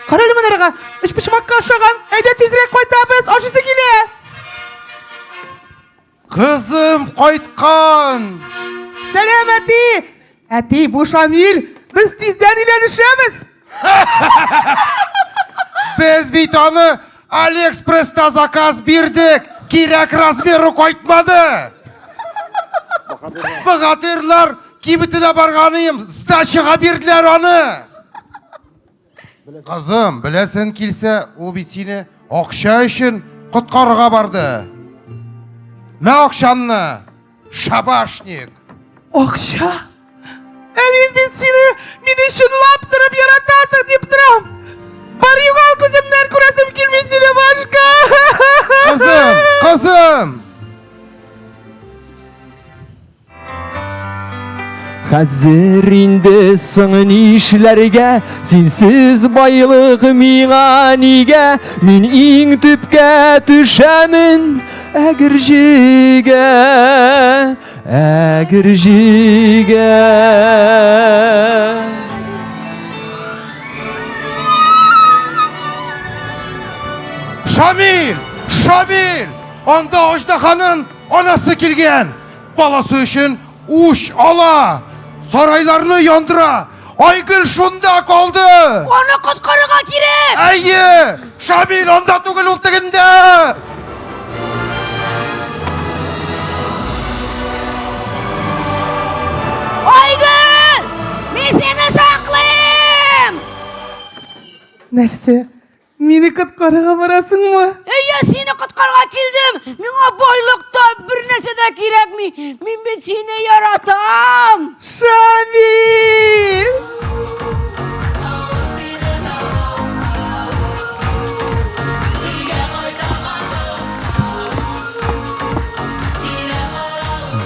Кара әле монарга. Өчпочмакка ошаган. Әйдә тизрәк кайтабыз. Ашыйсы килә. Кызым кайткан! Сәлам, әти! Әти, бу Шамил. Без тиздән өйләнешәбез. Без бит аны Алиэкспресста заказ бирдек. Кирәк размеры кайтмады. Богатырлар кибетенә барганыем, сдачага бирделәр аны. Кызым, беләсен килсә, ул бит сине акча өчен коткарырга барды. Мә акчаңны, шабашник. Акча? Ә мин бит сине, мине чынлап торып яратасың дип торам. Бар югал күземнән күрәсем килми сине башка. Кызым, кызым! Хәзер инде соң нишләргә? Синсез байлык миңа нигә? Мин иң төпкә төшәмен Әгерҗегә, Әгерҗегә. Шамил! Шамил! Анда Аждаһаның анасы килгән! Баласы өчен уч ала, сарайларны яндыра. Айгөл шунда калды. Аны коткарырга кирәк. Әйе, Шамил анда түгел, ул тегендә. Айгөл! Мин сине саклыйм! Нәрсә? Мине коткарырга барасыңмы? Әйе, сине коткарырга килдем. Миңа байлык та бер нәрсә дә кирәкми. Мин бит сине яратам. Шамил!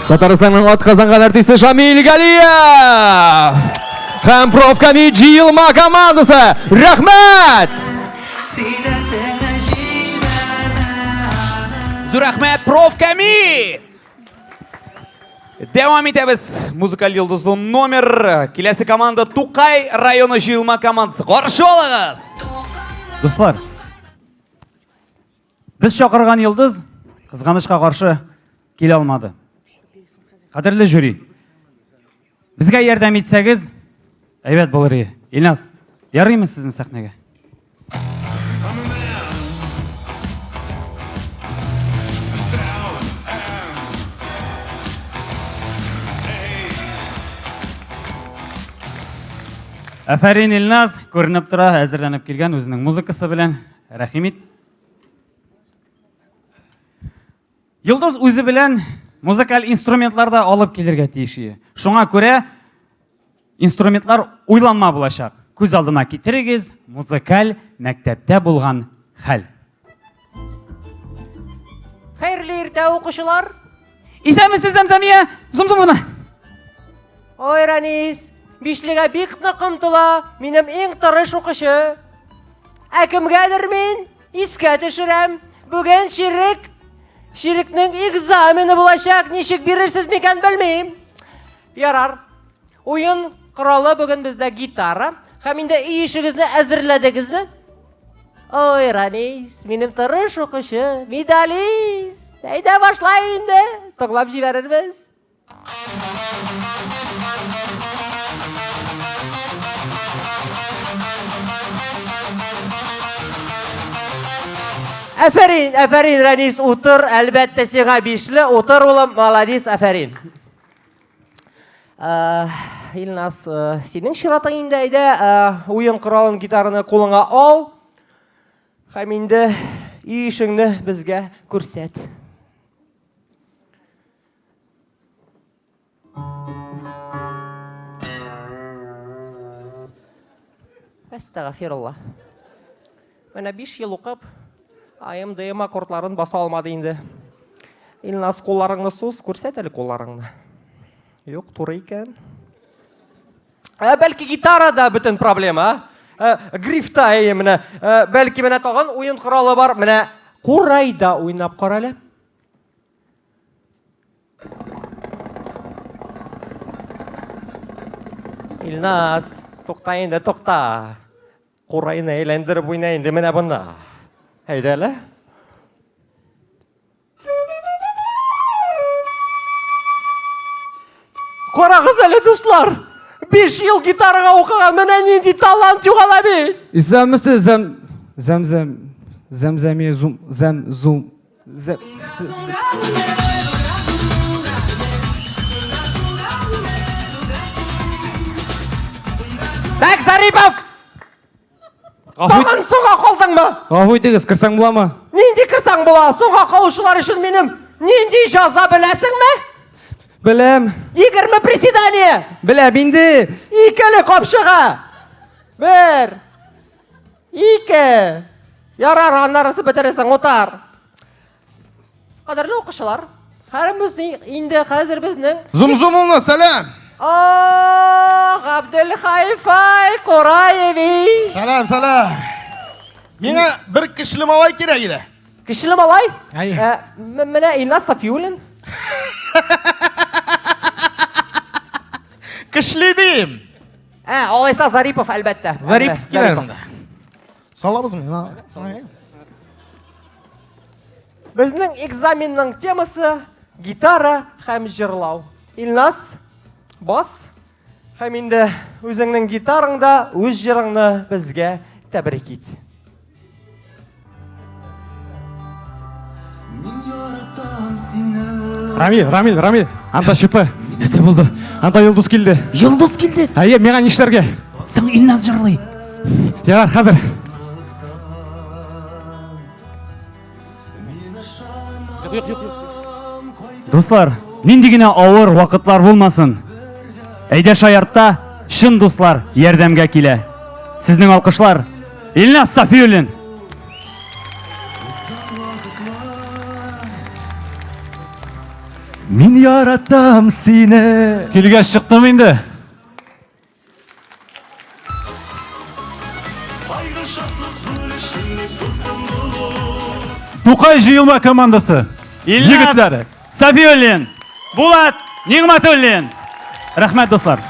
Татарстанның атказанган артисты Шамил Галиев! Һәм профкомит җыелма командасы! Рәхмәт! Зур рәхмәт, профкомит! Дәвам итәбез. Музыкаль йолдызлы номер. Киләсе команда Тукай районы җыелма командасы. Каршы алыгыз! Дуслар, Без чакырган йолдыз, кызганычка каршы, килә алмады. Кадерле жюри, безгә ярдәм итсәгез, әйбәт булыр иде. Илназ, ярыймы сезне сәхнәгә? Әфәрин, Илназ, күренеп тора, әзерләнеп килгән үзенең музыкасы белән. Рәхим ит. Йолдыз үзе белән музыкаль инструментлар да алып килергә тиеш иде. Шуңа күрә инструментлар уйланма булачак. Күз алдына китерегез музыкаль мәктәптә булган хәл. Хәерле иртә, укучылар! Исәнмесез, Зәмзәмия Зумзумовна! Ой, Ранис, бишлегә бик нык омтыла, минем иң тырыш укучы. Ә кемгәдер мин искә төшерәм. Бүген чирек, чирекнең экзамены булачак, ничек бирерсез микән белмим. Ярар. Уен коралы бүген бездә гитара. Һәм инде өй эшегезне әзерләдегезме? Ой, Ранис, минем тырыш укучы, медалист. Әйдә башла инде, тыңлап җибәрербез. Әфәрин, әфәрин, Рәнис, утыр, әлбәттә сиңа бишле, утыр, улым, молодец, әфәрин. Э, Илназ, э, синең чиратың инде, әйдә, э, уен коралын, гитараны кулыңа ал. Һәм инде өй эшеңне безгә күрсәт. Әстәгафирулла. Менә 5 ел укып, АМДМ аккордларын баса алмады инде. Илназ, кулларыңны суз, күрсәт әле кулларыңны. Юк, туры икән. Ә, бәлки гитарада бөтен проблема, а? Ә, грифта, әйе, менә. Ә, бәлки менә тагын уен коралы бар. Менә курайда уйнап кара әле. Илназ, тукта инде, тукта. Курайны әйләндереп уйна инде менә бында. Әйдә әле. Карагыз әле, дуслар! 5 ел гитарага укыган менә нинди талант югала бит! Исәнмесез, зәм зәмзәм зәмзәмия зум зәм зум зәм Так, Зарипов! Тагын соңга калдыңмы? Гафу итегез, керсәң буламы? Нинди керсәң була? Соңга калучылар өчен минем нинди җаза беләсеңме? Беләм. 20 приседание! Беләм инде. Икеле капчыга. Бер. Ике. Ярар, аннарысы бетерерсең, утар. Кадерле укучылар, һәрбез инде хәзер безнең Зумзумовна, сәлам! О, Габделхайфай Кураевич! Сәлам, сәлам! Миңа бер кешле малай кирәк иде. Кешле малай? Әйе. Ә, менә Илназ Сафиуллин. Кешле дим. Ә, алайса Зарипов, әлбәттә. Зарипов килә монда. Салабызмы? Безнең экзаменның темасы гитара һәм җырлау. Илназ, бас һәм инде үзеңнең гитараңда үз җырыңны безгә тәбрик ит. Рамил, Рамил, Рамил, анда ЧП. Нәрсә булды? Анда Йолдыз килде. Йолдыз килде? Әйе, миңа нишләргә? Соң Илназ җырлый. Ярар, хәзер. Юк, юк, юк. Дуслар, нинди генә авыр вакытлар булмасын, әйдә шаяртта чын дуслар ярдәмгә килә. Сезнең алкышлар Илназ Сафиуллин. Мин яратам сине. Килгәч чыктым инде. Тукай җыелма командасы. Илназ Егетләре. Сафиуллин, Булат Нигъмәтуллин. Рәхмәт, дуслар.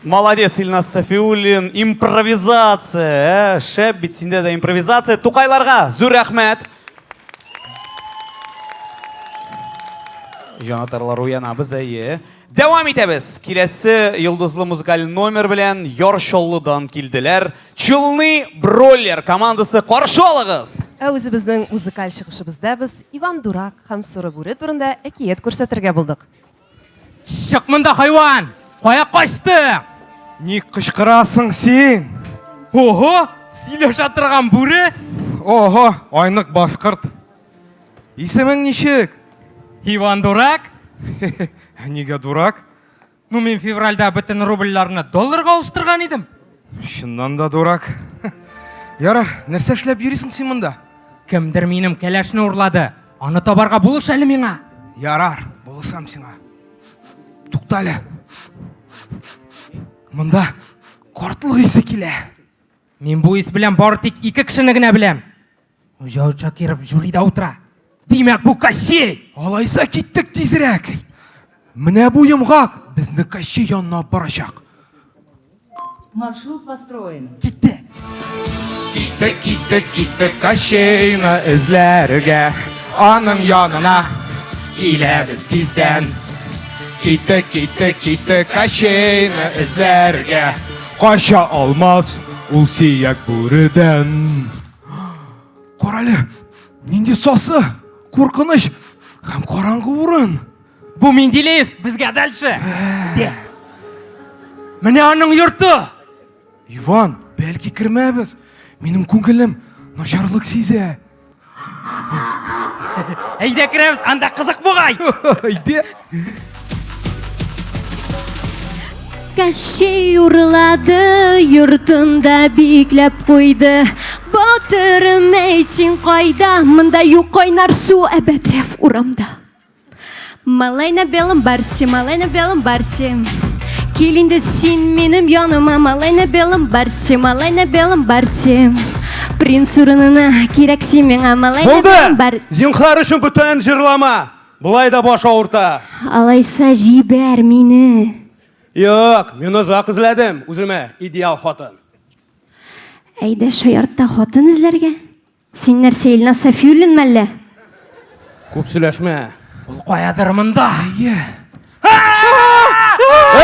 Молодец, Илназ Сафиуллин. Импровизация. Ә, шәп бит синдә дә импровизация. Тукайларга зур рәхмәт. Җанатарлар уянабыз, әйе. Дәвам итәбез. Киләсе йолдызлы музыкаль номер белән Яр Чаллыдан килделәр. Челны Бройлер командасы каршы алыгыз! Ә үзебезнең музыкаль чыгышыбызда без Иван Дурак һәм Соры Бүре турында әкият күрсәтергә булдык. Чык монда, хайван! Кая качтың? Ник кычкырасың син? Ого, сөйләшә торган бүре! Ого, айнык башкорт. Исемең ничек? Иван Дурак. Нигә дурак? Ну, мин февральдә бөтен рубльләрне долларга алыштырган идем. Чыннан да дурак. Ярар, нәрсә эшләп йөрисең син монда? Кемдер минем кәләшне урлады. Аны табарга булыш әле миңа. Ярар, булышам сиңа. Тукта әле. Монда картлык исе килә. Мин бу ис белән бары тик ике кешене генә беләм. Җәүдәт Шакиров жюрида утыра. Димәк, бу Кощей! Алайса киттек тизрәк. Менә бу йомгак безне Кощей янына алып барачак. Маршрут построен. Китте. Киттек, киттек, киттек Кощейны эзләргә. Аның янына киләбез тиздән. Киттек, киттек, киттек Кощейны эзләргә. Кача алмас ул сөяк бүредән. Карале, нинди сасы, куркыныч һәм караңгы урын. Бу Менделеевск, безгә дальше. Әйдә. Менә аның йорты. Иван, бәлки кермәбез. Минем күңелем начарлык сизә. Әйдә керәбез, анда кызык бугай. Әйдә. Кощей урлады, йортында бикләп куйды. Батырым, әйт син кайда? Монда юк кайнар су, ә бәдрәф урамда. Малай на белом барсе, малай на белом барсе. Кил инде син минем яныма, малай на белом барсе, малай на белом барсе. Принц урынына кирәк син миңа, малай на белом бар. Булды! Зинһар өчен бүтән җырлама. Болай да баш авырта. Алайса җибәр мине. Юк, мин озак эзләдем үземә идеал хатын. Әйдә шаяртта хатын эзләргә. Син нәрсә, Илназ Сафиуллин мәллә? Күп сөйләшмә. Ул каядыр монда. Әйе.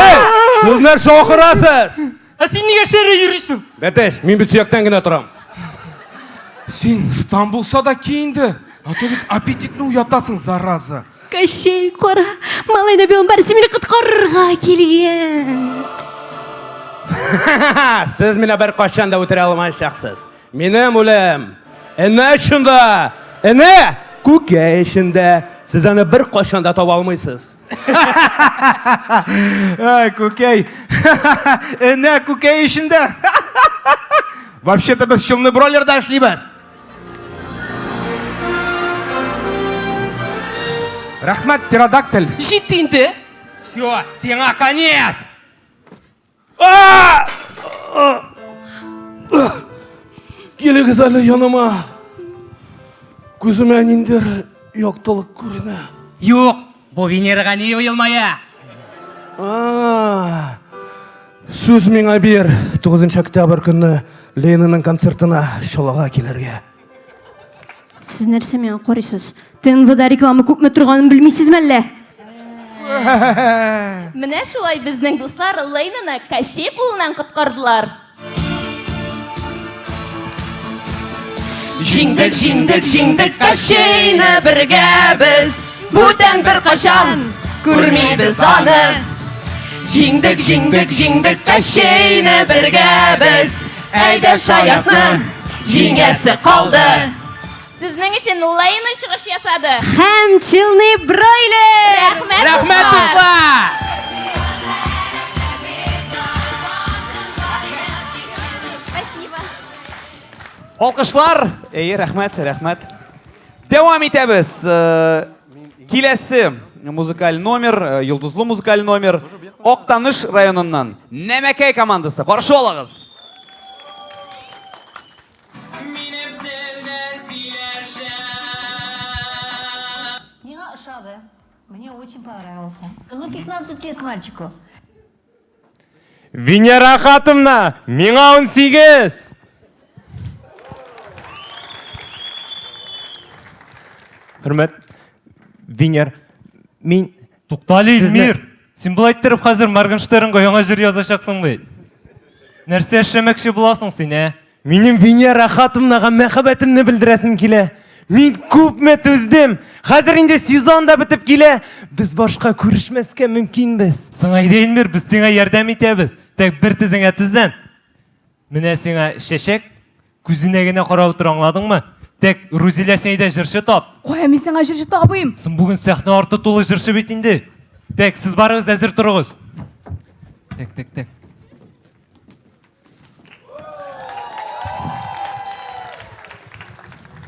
Эй, сез нәрсә акырасыз? Ә син нигә шәрә йөрисең? Бәтәч, мин бит сөяктән генә торам. Син штан булса да ки инде. А то бит аппетитны уятасың, зараза. Кощей, кара, малай на белом барсе мине коткарырга килгән. Сез мине беркайчан да үтерә алмаячаксыз. Минем үлем энә эчендә, энә күкәй эчендә. Сез аны беркайчан да таба алмыйсыз. Ай, күкәй. Энә күкәй эчендә. Вообще-то без Челны бройлерда эшлибез. Рәхмәт, птеродактиль. Җитте инде. Все, сиңа конец. Килегез әле яныма. Күземә ниндер яктылык күренә. Юк, бу Венера Ганиева елмая. Сүз миңа бир, 9 октябрь көнне Ленинның концертына Чаллыга килергә. Сез нәрсә миңа карыйсыз? ТНВда реклама күпме торганын белмисезме әллә? Менә шулай безнең дуслар Лейнаны Кощей кулыннан коткардылар. Җиңдек, җиңдек, җиңдек Кощейны бергә без. Бүтән беркайчан күрмибез аны. Җиңдек, җиңдек, җиңдек Кощейны бергә без. Әйдә шаяртны җиңәсе калды. Сезнең өчен Лейна чыгыш ясады. Һәм Челны бройлер! Рәхмәт, Рәхмәт, дуслар! Спасибо. Алкышлар! Әйе, рәхмәт, рәхмәт. Дәвам итәбез. Э, Киләсе музыкаль номер, э, йолдызлы музыкаль номер Актаныш районыннан Нәмәкәй командасы. Каршы алыгыз. Миңа ошады. Мне очень понравился. Ну, 15 лет мальчику. Венера Хатовна, миңа 18! Хөрмәт, Венер, Мин Туктале, Илмир! Син болай иттереп хәзер Моргенштернга яңа җыр язачаксың бит. Нәрсә эшләмәкче буласың син, ә? Минем Венера Хатымнага мәхәббәтемне белдерәсем килә. Мин күпме түздем. Хәзер инде сезон да бетеп килә. Без башка күрешмәскә мөмкинбез. Соң әйдә, Илмир, без сиңа ярдәм итәбез. Тәк бер тезеңә тезлән. Менә сиңа чәчәк, күзенә генә карап утыр, аңладыңмы? Тәк, Рузилә, син әйдә җырчы тап. Кая мин сиңа җырчы табыйм? Соң бүген сәхнә арты тулы җырчы бит инде. Тәк, сез барыгыз әзер торыгыз. Тәк, тәк, тәк.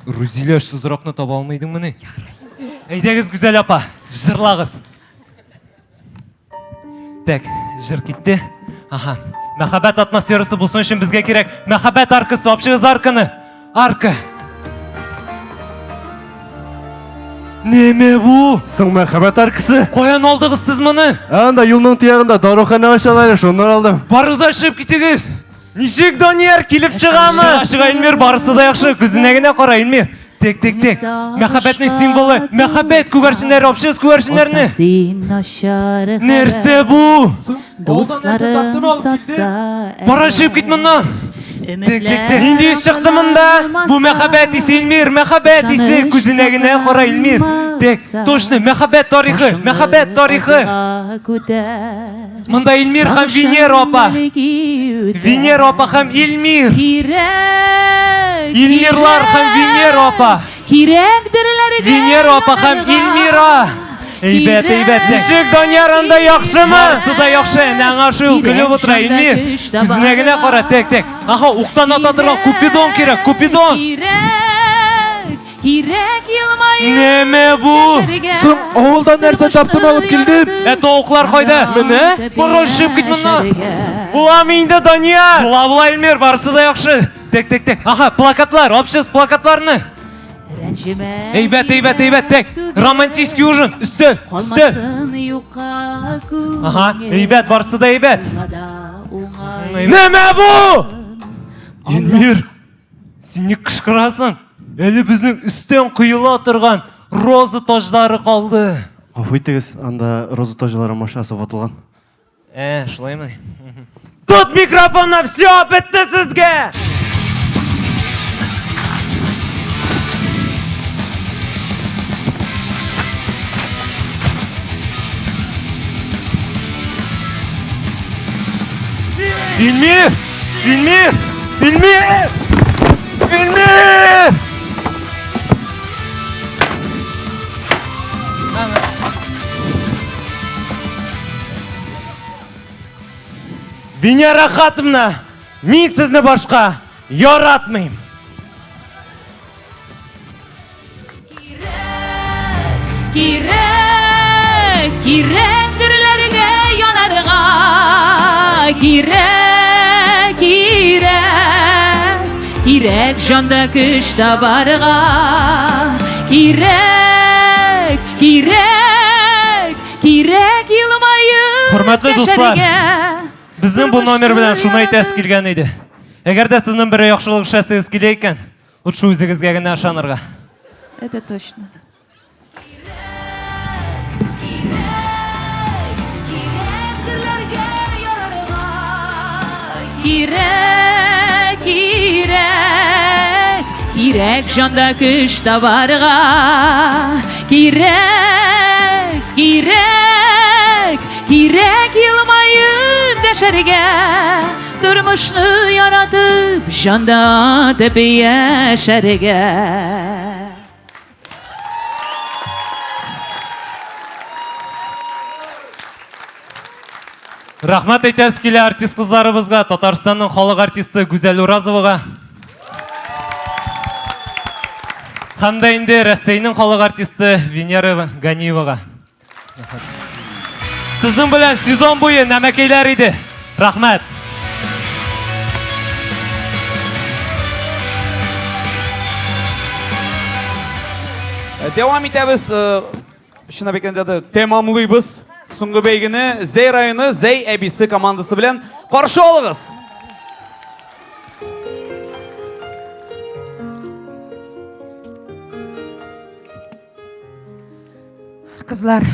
Рузилә, сызракны таба алмыйдыңмыни? Әйдәгез, Гүзәл апа, җырлагыз. Так, җыр китте. Аһа. Мәхәббәт атмосферасы булсын өчен безгә кирәк мәхәббәт аркасы, апшыгыз арканы. Арка. Неме бу? Соң мәхәббәт аркасы. Каян алдыгыз сез моны? Анда юлның тиягында даруханә ачалар, шуннан алдым. Барыгыз да чыгып китегез. Ничек, Данияр, килеп чыгамы? Чыга, чыга, Илмир, барысы да яхшы. Күзенә генә кара, Илмир. Тек, тек, тек. Мәхәббәтнең символы, мәхәббәт күгәрченнәре, общез күгәрченнәрне. Нәрсә бу? Дусларым сатса Бара чыгып кит моннан. Тек, тек, тек. Нинди эш чыкты монда? Бу мәхәббәт исе, Илмир, мәхәббәт исе. Күзенә генә кара, Илмир. Тек, точно, мәхәббәт тарихы, мәхәббәт тарихы. Монда Илмир һәм Венера апа. Венера апа һәм Илмир. Кирәк. Илмирлар һәм Венера апа. Кирәк дөрләргә. Венера апа һәм Илмира. Әйбәт, әйбәт. Ничек, Данияр, анда яхшымы? Барысы да яхшы. Әнә аңа шул көлеп утыра Илмир. Күзенә генә кара, тек, тек. Аха, уктан ата торган Купидон кирәк, Купидон. Кирәк. Кирәк елмаеп Неме бу? Соң авылдан нәрсә таптым алып килдем. Ә тавыклар кайда? Менә. Борын чыгып кит моннан. Буламы инде, Данияр? Була, була, Илмир, барысы да яхшы. Тек, тек, тек. Аха, плакатлар, общез плакатларны. Рәнҗемә. Әйбәт, әйбәт, әйбәт, тек. Романтический ужин, өстәл, өстәл. Калмасын юкка күңел. Аха, әйбәт, барысы да әйбәт. Нәмә бу? Илмир, син ник кычкырасың? Әле безнең өстән коела торган роза таҗлары калды. Гафу итегез, анда роза таҗлары машинасы ватылган. Ә, шулаймы? Тот микрофонны, все, бетте сезгә! Илмир! Илмир! Илмир! Илмир! Венера Хатовна, мин сезне башка яратмыйм. Кирәк, кирәк дөрләргә янарга. Кирәк, кирәк, кирәк җанда көч табарга. Кирәк, кирәк, кирәк елмаеп Хөрмәтле дуслар, яшәргә. Безнең бу номер белән шуны әйтәсе килгән иде. Әгәр дә сезнең берәр яхшылык эшләсегез килә икән, лучше үзегезгә генә ышанырга. Это точно. Кирәк, кирәк, кирәк җанда көч табарга. Кирәк, кирәк, кирәк елмаеп дәшәргә. Тормышны яратып, җанда атып яшәргә. Рәхмәт әйтәсе килә артист кызларыбызга, Татарстанның халык артисты Гүзәл Уразовага. Һәм дә инде Рәсәйнең халык артисты Венера Ганиевага. Сезнең белән сезон буе нәмәкәйләр иде. Рәхмәт. Дәвам итәбез. Чынлап әйткәндә дә тәмамлыйбыз. Соңгы бәйгене Зәй районы Зәй әбисе командасы белән каршы алыгыз. Кызлар,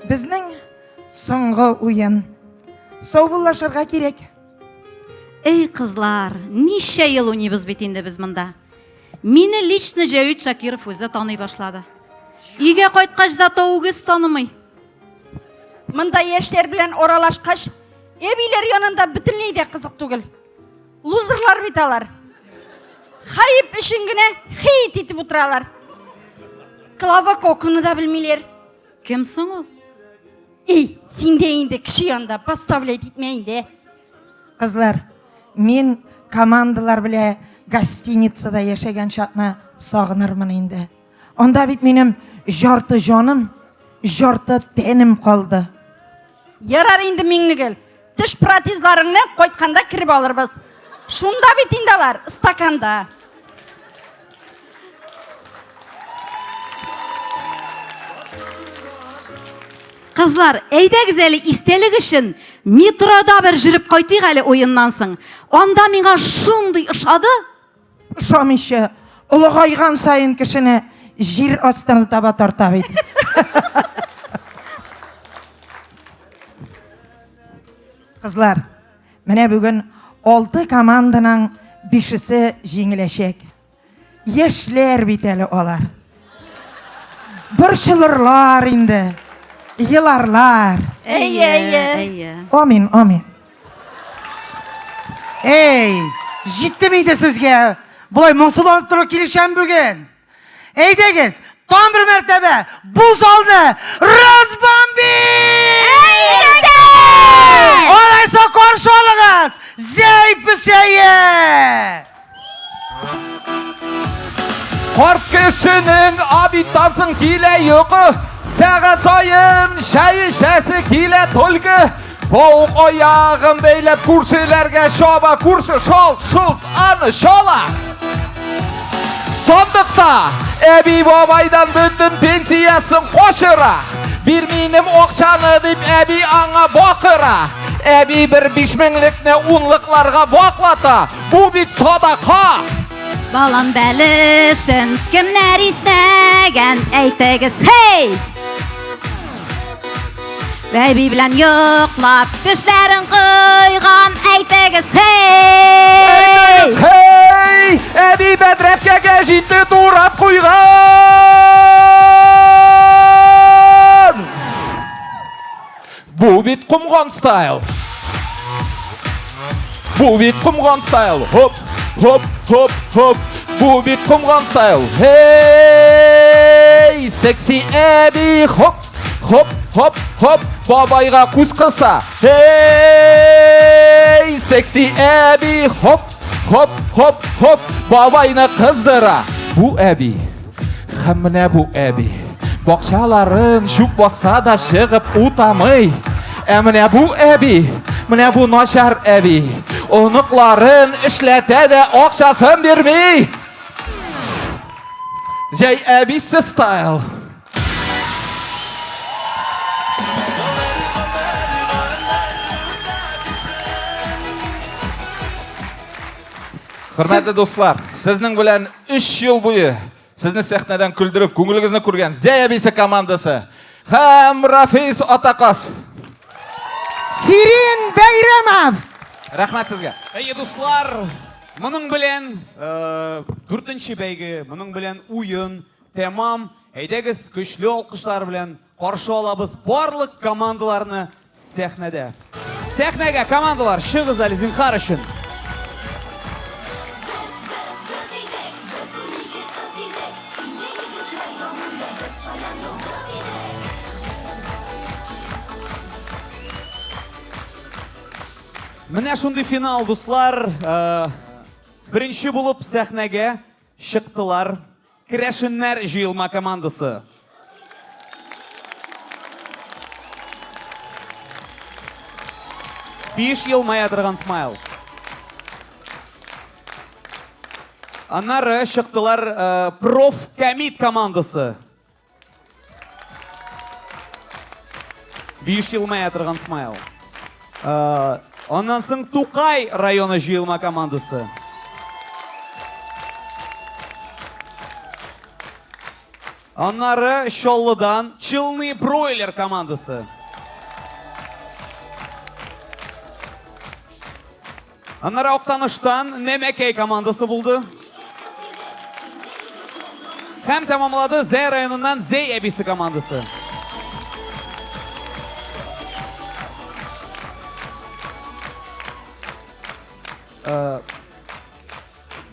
Безнең соңгы уен. Саубуллашырга кирәк. Эй, кызлар, ничә ел уйныйбыз бит инде без монда. Мине лично Җәвит Шакиров үзе таный башлады. Өйгә кайткач да тавыгыз танымый. Монда яшьләр белән аралашкач, әбиләр янында бөтенләй дә кызык түгел. Лузерлар бит алар. Хайп өчен генә хейт итеп утыралар. Клава Коконы да белмиләр. Кем соң ул? Эй, син дә инде кеше янында подставлять итмә инде. Кызлар, мин командалар белән гостиницада яшәгән чакны сагынырмын инде. Анда бит минем жарты җаным, жарты тәнем калды. Ярар инде, Миңнегөл. Теш протезларыңны кайтканда кереп алырбыз. Шунда бит инде алар, стаканда. Кызлар, әйдәгез әле истәлек өчен метрода бер жүреп кайтыйк әле уеннан соң. Анда миңа шундый ошады. Ошамыйча, олыгайган саен кешене җир астына таба тарта бит. Кызлар, менә бүген алты команданың бишесе җиңеләчәк. Яшьләр бит әле алар. Борчылырлар инде. Еларлар. Әйе, әйе. Амин, амин. Эй, җиттеме инде сезгә? Болай моңсуланып тору килешәм бүген. Әйдәгез, тагын бер мәртәбә бу залны разбомбим! Алайса каршы алыгыз! Зәй песәе! Карт кешенең обедтан соң килә йокы, сәгать саен чәй эчәсе килә только. Паук аягын бәйләп күршеләргә чаба, күрше шалт, шулт аны чала. Сандыкта әби бабайдан бөтен пенсиясын качыра. Бир минем акчаны дип әби аңа бакыра. Әби бер бишмеңлекне унлыкларга ваклата. Бу бит садака! Балан бәлешен кемнәр иснәгән, әйтегез, хей! Бәби белән йоклап, тешләрен койган, әйтегез, хей! Әйтегез, хей! Әби бәдрәфкә гәҗитне турап куйган! Бу бит комган стайл. Бу бит комган стайл. Хоп, хоп, хоп, хоп. Бу бит комган стайл. Хей, секси әби, хоп, хоп, хоп, хоп. Бабайга күз кыса. Хей, секси әби, хоп, хоп, хоп, хоп. Бабайны кыздыра. Бу әби Һәм менә бу әби. Бакчаларын чүп басса да чыгып утамый. Ә менә бу әби, менә бу начар әби. Оныкларын эшләтә дә акчасын бирми. Җәй әбисе стайл. Хөрмәтле дуслар, сезнең белән 3 ел буе сезне сәхнәдән көлдереп, күңелегезне күргән Зәй әбисе командасы һәм Рафис Атакас. Сирин Бәйрәмов! Рәхмәт сезгә. Әйе, дуслар, моның белән э, дүртенче бәйге, моның белән уен тәмам. Әйдәгез, көчле алкышлар белән каршы алабыз барлык командаларны Сәхнәдә. Сәхнәгә командалар чыгыз әле зинхар өчен. Менә шундый финал, дуслар. Э, беренче булып сәхнәгә чыктылар Керәшеннәр җыелма командасы. Биш елмая торган смайл. Аннары чыктылар э, профкомит командасы. Биш елмая торган смайл. Э, аннан соң Тукай районы җыелма командасы. Аннары Чаллыдан Челны Бройлер командасы. Аннары Актаныштан Нәмәкәй командасы булды. Һәм тәмамлады Зәй районыннан Зәй әбисе командасы. Э,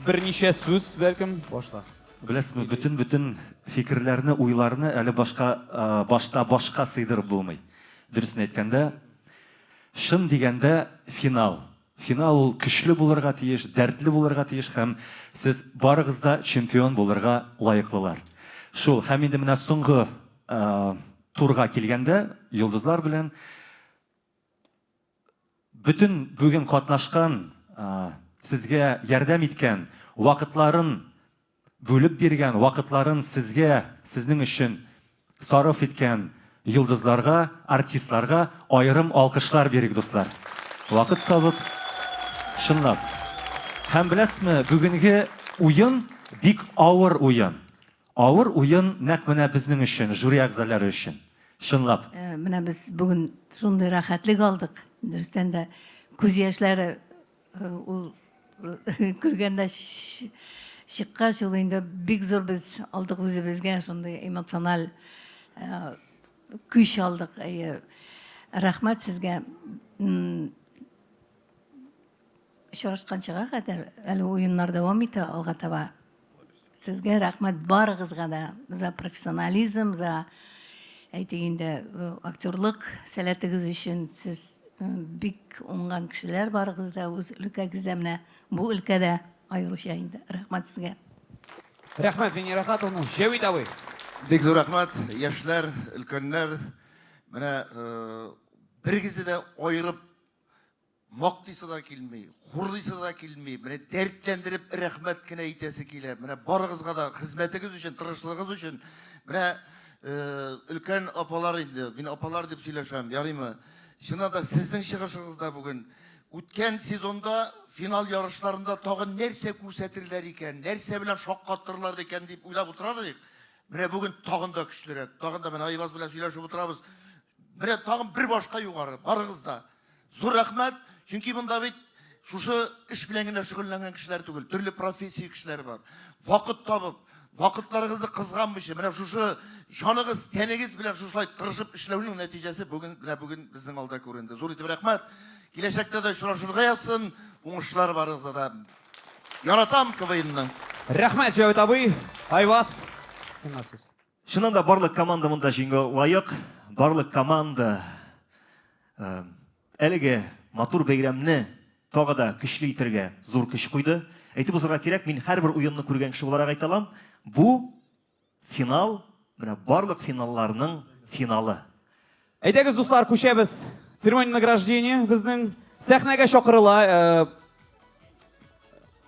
берничә сүз бәлкем башла. Беләсезме, бөтен-бөтен фикерләрне, уйларны әле башка, э, башта башка сыйдырып булмый. Дөресен әйткәндә, чын дигәндә финал. Финал ул көчле булырга тиеш, дәртле булырга тиеш һәм сез барыгыз да чемпион булырга лаеклылар. Шул, һәм инде менә соңгы э, турга килгәндә, йолдызлар белән бөтен бүген катнашкан, сезгә ярдәм иткән, вакытларын бүлеп биргән, вакытларын сезгә, сезнең өчен сарыф иткән йолдызларга, артистларга аерым алкышлар бирик, дуслар. Вакыт табып, чынлап. Һәм беләсезме, бүгенге уен бик авыр уен. Авыр уен нәкъ менә безнең өчен, жюри әгъзалары өчен. Чынлап. Менә без бүген шундый рәхәтлек алдык. Дөрестән дә, күз яшьләре ул көлгәндә чыккач, ул инде бик зур без алдык үзебезгә шундый эмоциональ көч алдык. Әйе. Рәхмәт сезгә. Очрашканчыга кадәр әле уеннар дәвам итә алга таба. Сезгә рәхмәт барыгызга да за профессионализм, за әйтик инде актерлык сәләтегез өчен. Сез бик уңган кешеләр барыгыз да үз өлкәгездә, менә бу өлкәдә аеруча инде. Рәхмәт сезгә. Рәхмәт, Венера Хатовна. Җәвит абый. Бик зур рәхмәт, яшьләр, өлкәннәр. Менә берегезне дә аерып Мактыйсы да килми, хурлыйсы да килми, менә дәртләндереп рәхмәт кенә әйтәсе килә. Менә барыгызга да хезмәтегез өчен, тырышлыгыгыз өчен. Менә э, өлкән апалар инде, мин апалар дип сөйләшәм, ярыймы? Чыннан да сезнең чыгышыгыз да бүген үткән сезонда финал ярышларында тагын нәрсә күрсәтерләр икән, нәрсә белән шаккатырлар икән дип уйлап утыра идек. Менә бүген тагын да көчлерәк, тагын да менә Айваз белән сөйләшеп утырабыз. Менә тагын бер башка югары, барыгыз да. Зур рәхмәт, чөнки монда бит шушы эш белән генә шөгыльләнгән кешеләр түгел, төрле профессия кешеләре бар. Вакыт табып, вакытларыгызны кызганмыйча, менә шушы җаныгыз, тәнегез белән шушылай тырышып эшләүнең нәтиҗәсе бүген, менә бүген безнең алда күренде. Зур итеп рәхмәт. Киләчәктә дә очрашырга язсын, уңышлар барыгызга да. Яратам КВНны. Рәхмәт, Җәвит абый. Айваз, сиңа сүз. Чыннан да барлык команда монда җиңүгә лаек. Барлык команда э, әлеге матур бәйрәмне тагы да көчле итәргә зур көч куйды. Әйтеп узарга кирәк, мин һәрбер уенны күргән кеше буларак әйтә алам, бу финал, менә барлык финалларның финалы. Әйдәгез, дуслар, күчәбез. Церемония награждения безнең сәхнәгә чакырыла. Э,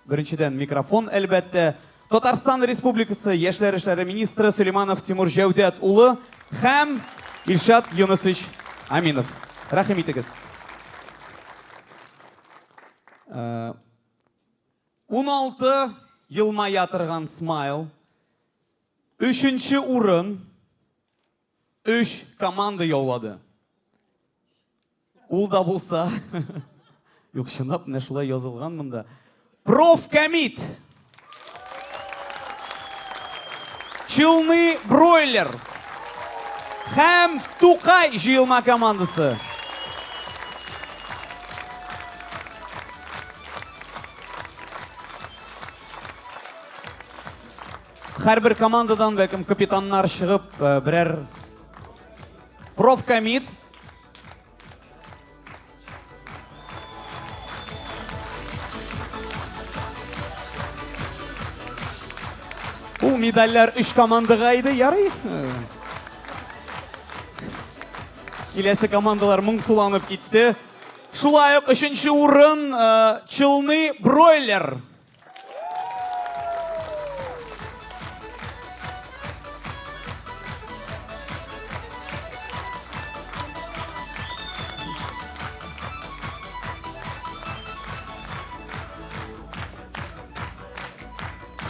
беренчедән микрофон, әлбәттә. Татарстан Республикасы Яшьләр эшләре министры Сулейманов Тимур Җәүдәт улы һәм Илшат Юнысович Аминов. Рәхим итегез. 16 э, елмая торган смайл. Өченче урын Өч команда яулады. Ул да булса, юк, чынлап менә шулай язылган монда. Профкомит. Челны бройлер. Һәм Тукай җыелма командасы. Һәрбер командадан бәлкем капитаннар чыгып, э, берәр профкомит Ул медальләр өч командага иде, ярый. Э. Киләсе командалар моңсуланып китте. Шулай ук өченче урын э, Челны Бройлер.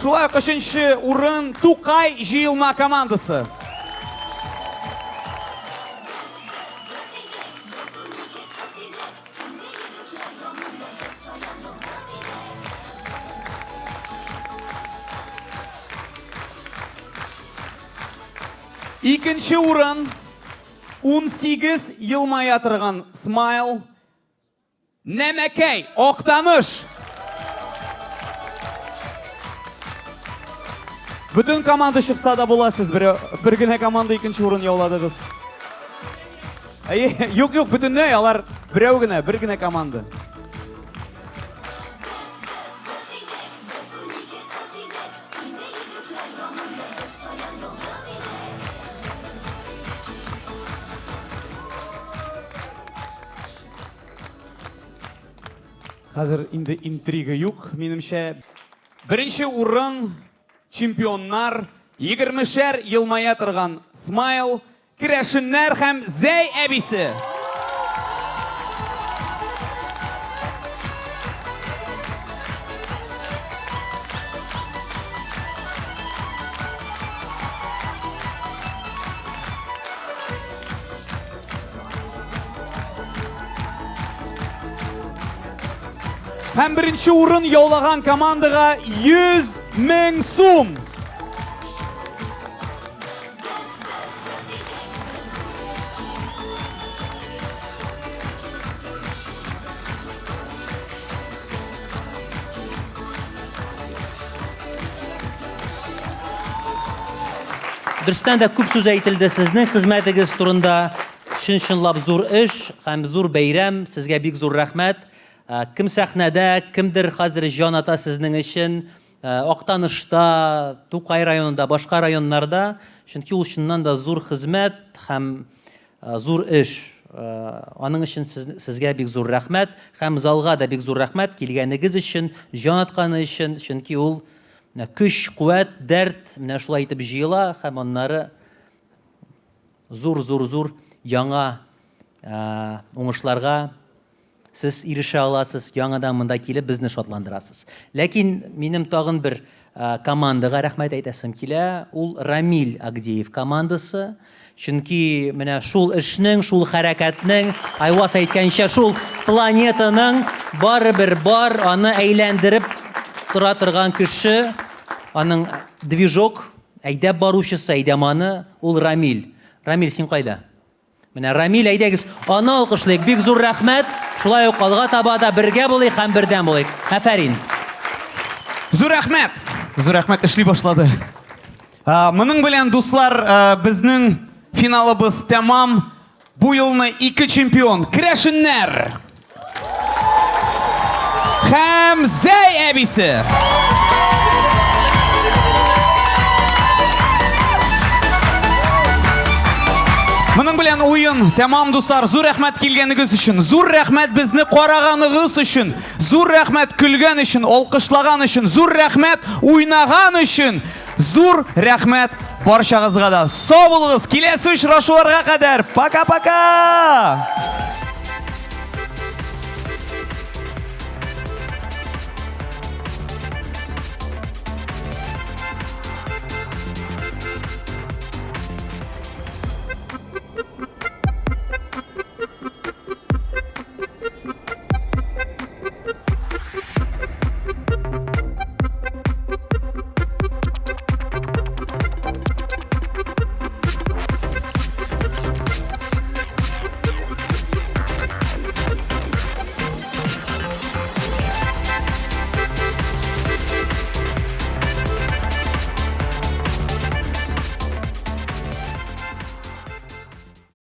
Шулай ук өченче урын Тукай җыелма командасы. Икенче урын 18 елмая торган Смайл Нәмәкәй, Актаныш. Бөтен команда чыкса да була, сез бер, бер генә команда икенче урын яуладыгыз. Әйе, юк, юк, бөтенләй алар берәү генә, бер генә команда. Хәзер инде интрига юк, минемчә. Беренче урын чемпионнар, егермешәр елмая торган Смайл, керәшеннәр һәм Зәй әбисе. Һәм беренче урын яулаган командага 100 мең сум. Дөрестән дә күп сүз әйтелде сезнең хезмәтегез турында. Чын-чынлап зур эш һәм зур бәйрәм. Сезгә бик зур рәхмәт. Э, кем сәхнәдә, кемдер хәзер җан ата сезнең өчен. Э, Актанышта, Тукай районында, башка районнарда. Чөнки ул чыннан да зур хезмәт һәм э, зур эш. Аның өчен сезгә бик зур рәхмәт һәм залга да бик зур рәхмәт килгәнегез өчен, җан атканы өчен, чөнки ул менә көч, куәт, дәрт менә шулай итеп җыела һәм аннары зур-зур-зур яңа уңышларга сез ирешә аласыз, яңадан монда килеп безне шатландырасыз. Ләкин минем тагын бер командага рәхмәт әйтәсем килә, ул Рамиль Агдеев командасы. Чөнки менә шул эшнең, шул хәрәкәтнең, Айваз әйткәнчә, шул планетаның барыбер бар, аны әйләндереп тора торган кеше, аның движок, әйдәп баручысы, әйдәманы, ул Рамиль. Рамиль, син кайда? Менә Рамиль, әйдәгез, аны алкышлыйк. Бик зур рәхмәт. Шулай ук алга таба да бергә булыйк һәм бердәм булыйк. Афәрин. Зур рәхмәт. Зур рәхмәт, эшли башлады. Моның белән, дуслар, безнең финалыбыз тәмам. Бу елны ике чемпион, керәшеннәр һәм Зәй әбисе. Моның белән уен тәмам, дуслар. Зур рәхмәт килгәнегез өчен. Зур рәхмәт безне караганыгыз өчен. Зур рәхмәт көлгән өчен, алкышлаган өчен. Зур рәхмәт уйнаган өчен. Зур рәхмәт барчагызга да. Сау булыгыз. Киләсе очрашуларга кадәр. Пока-пока!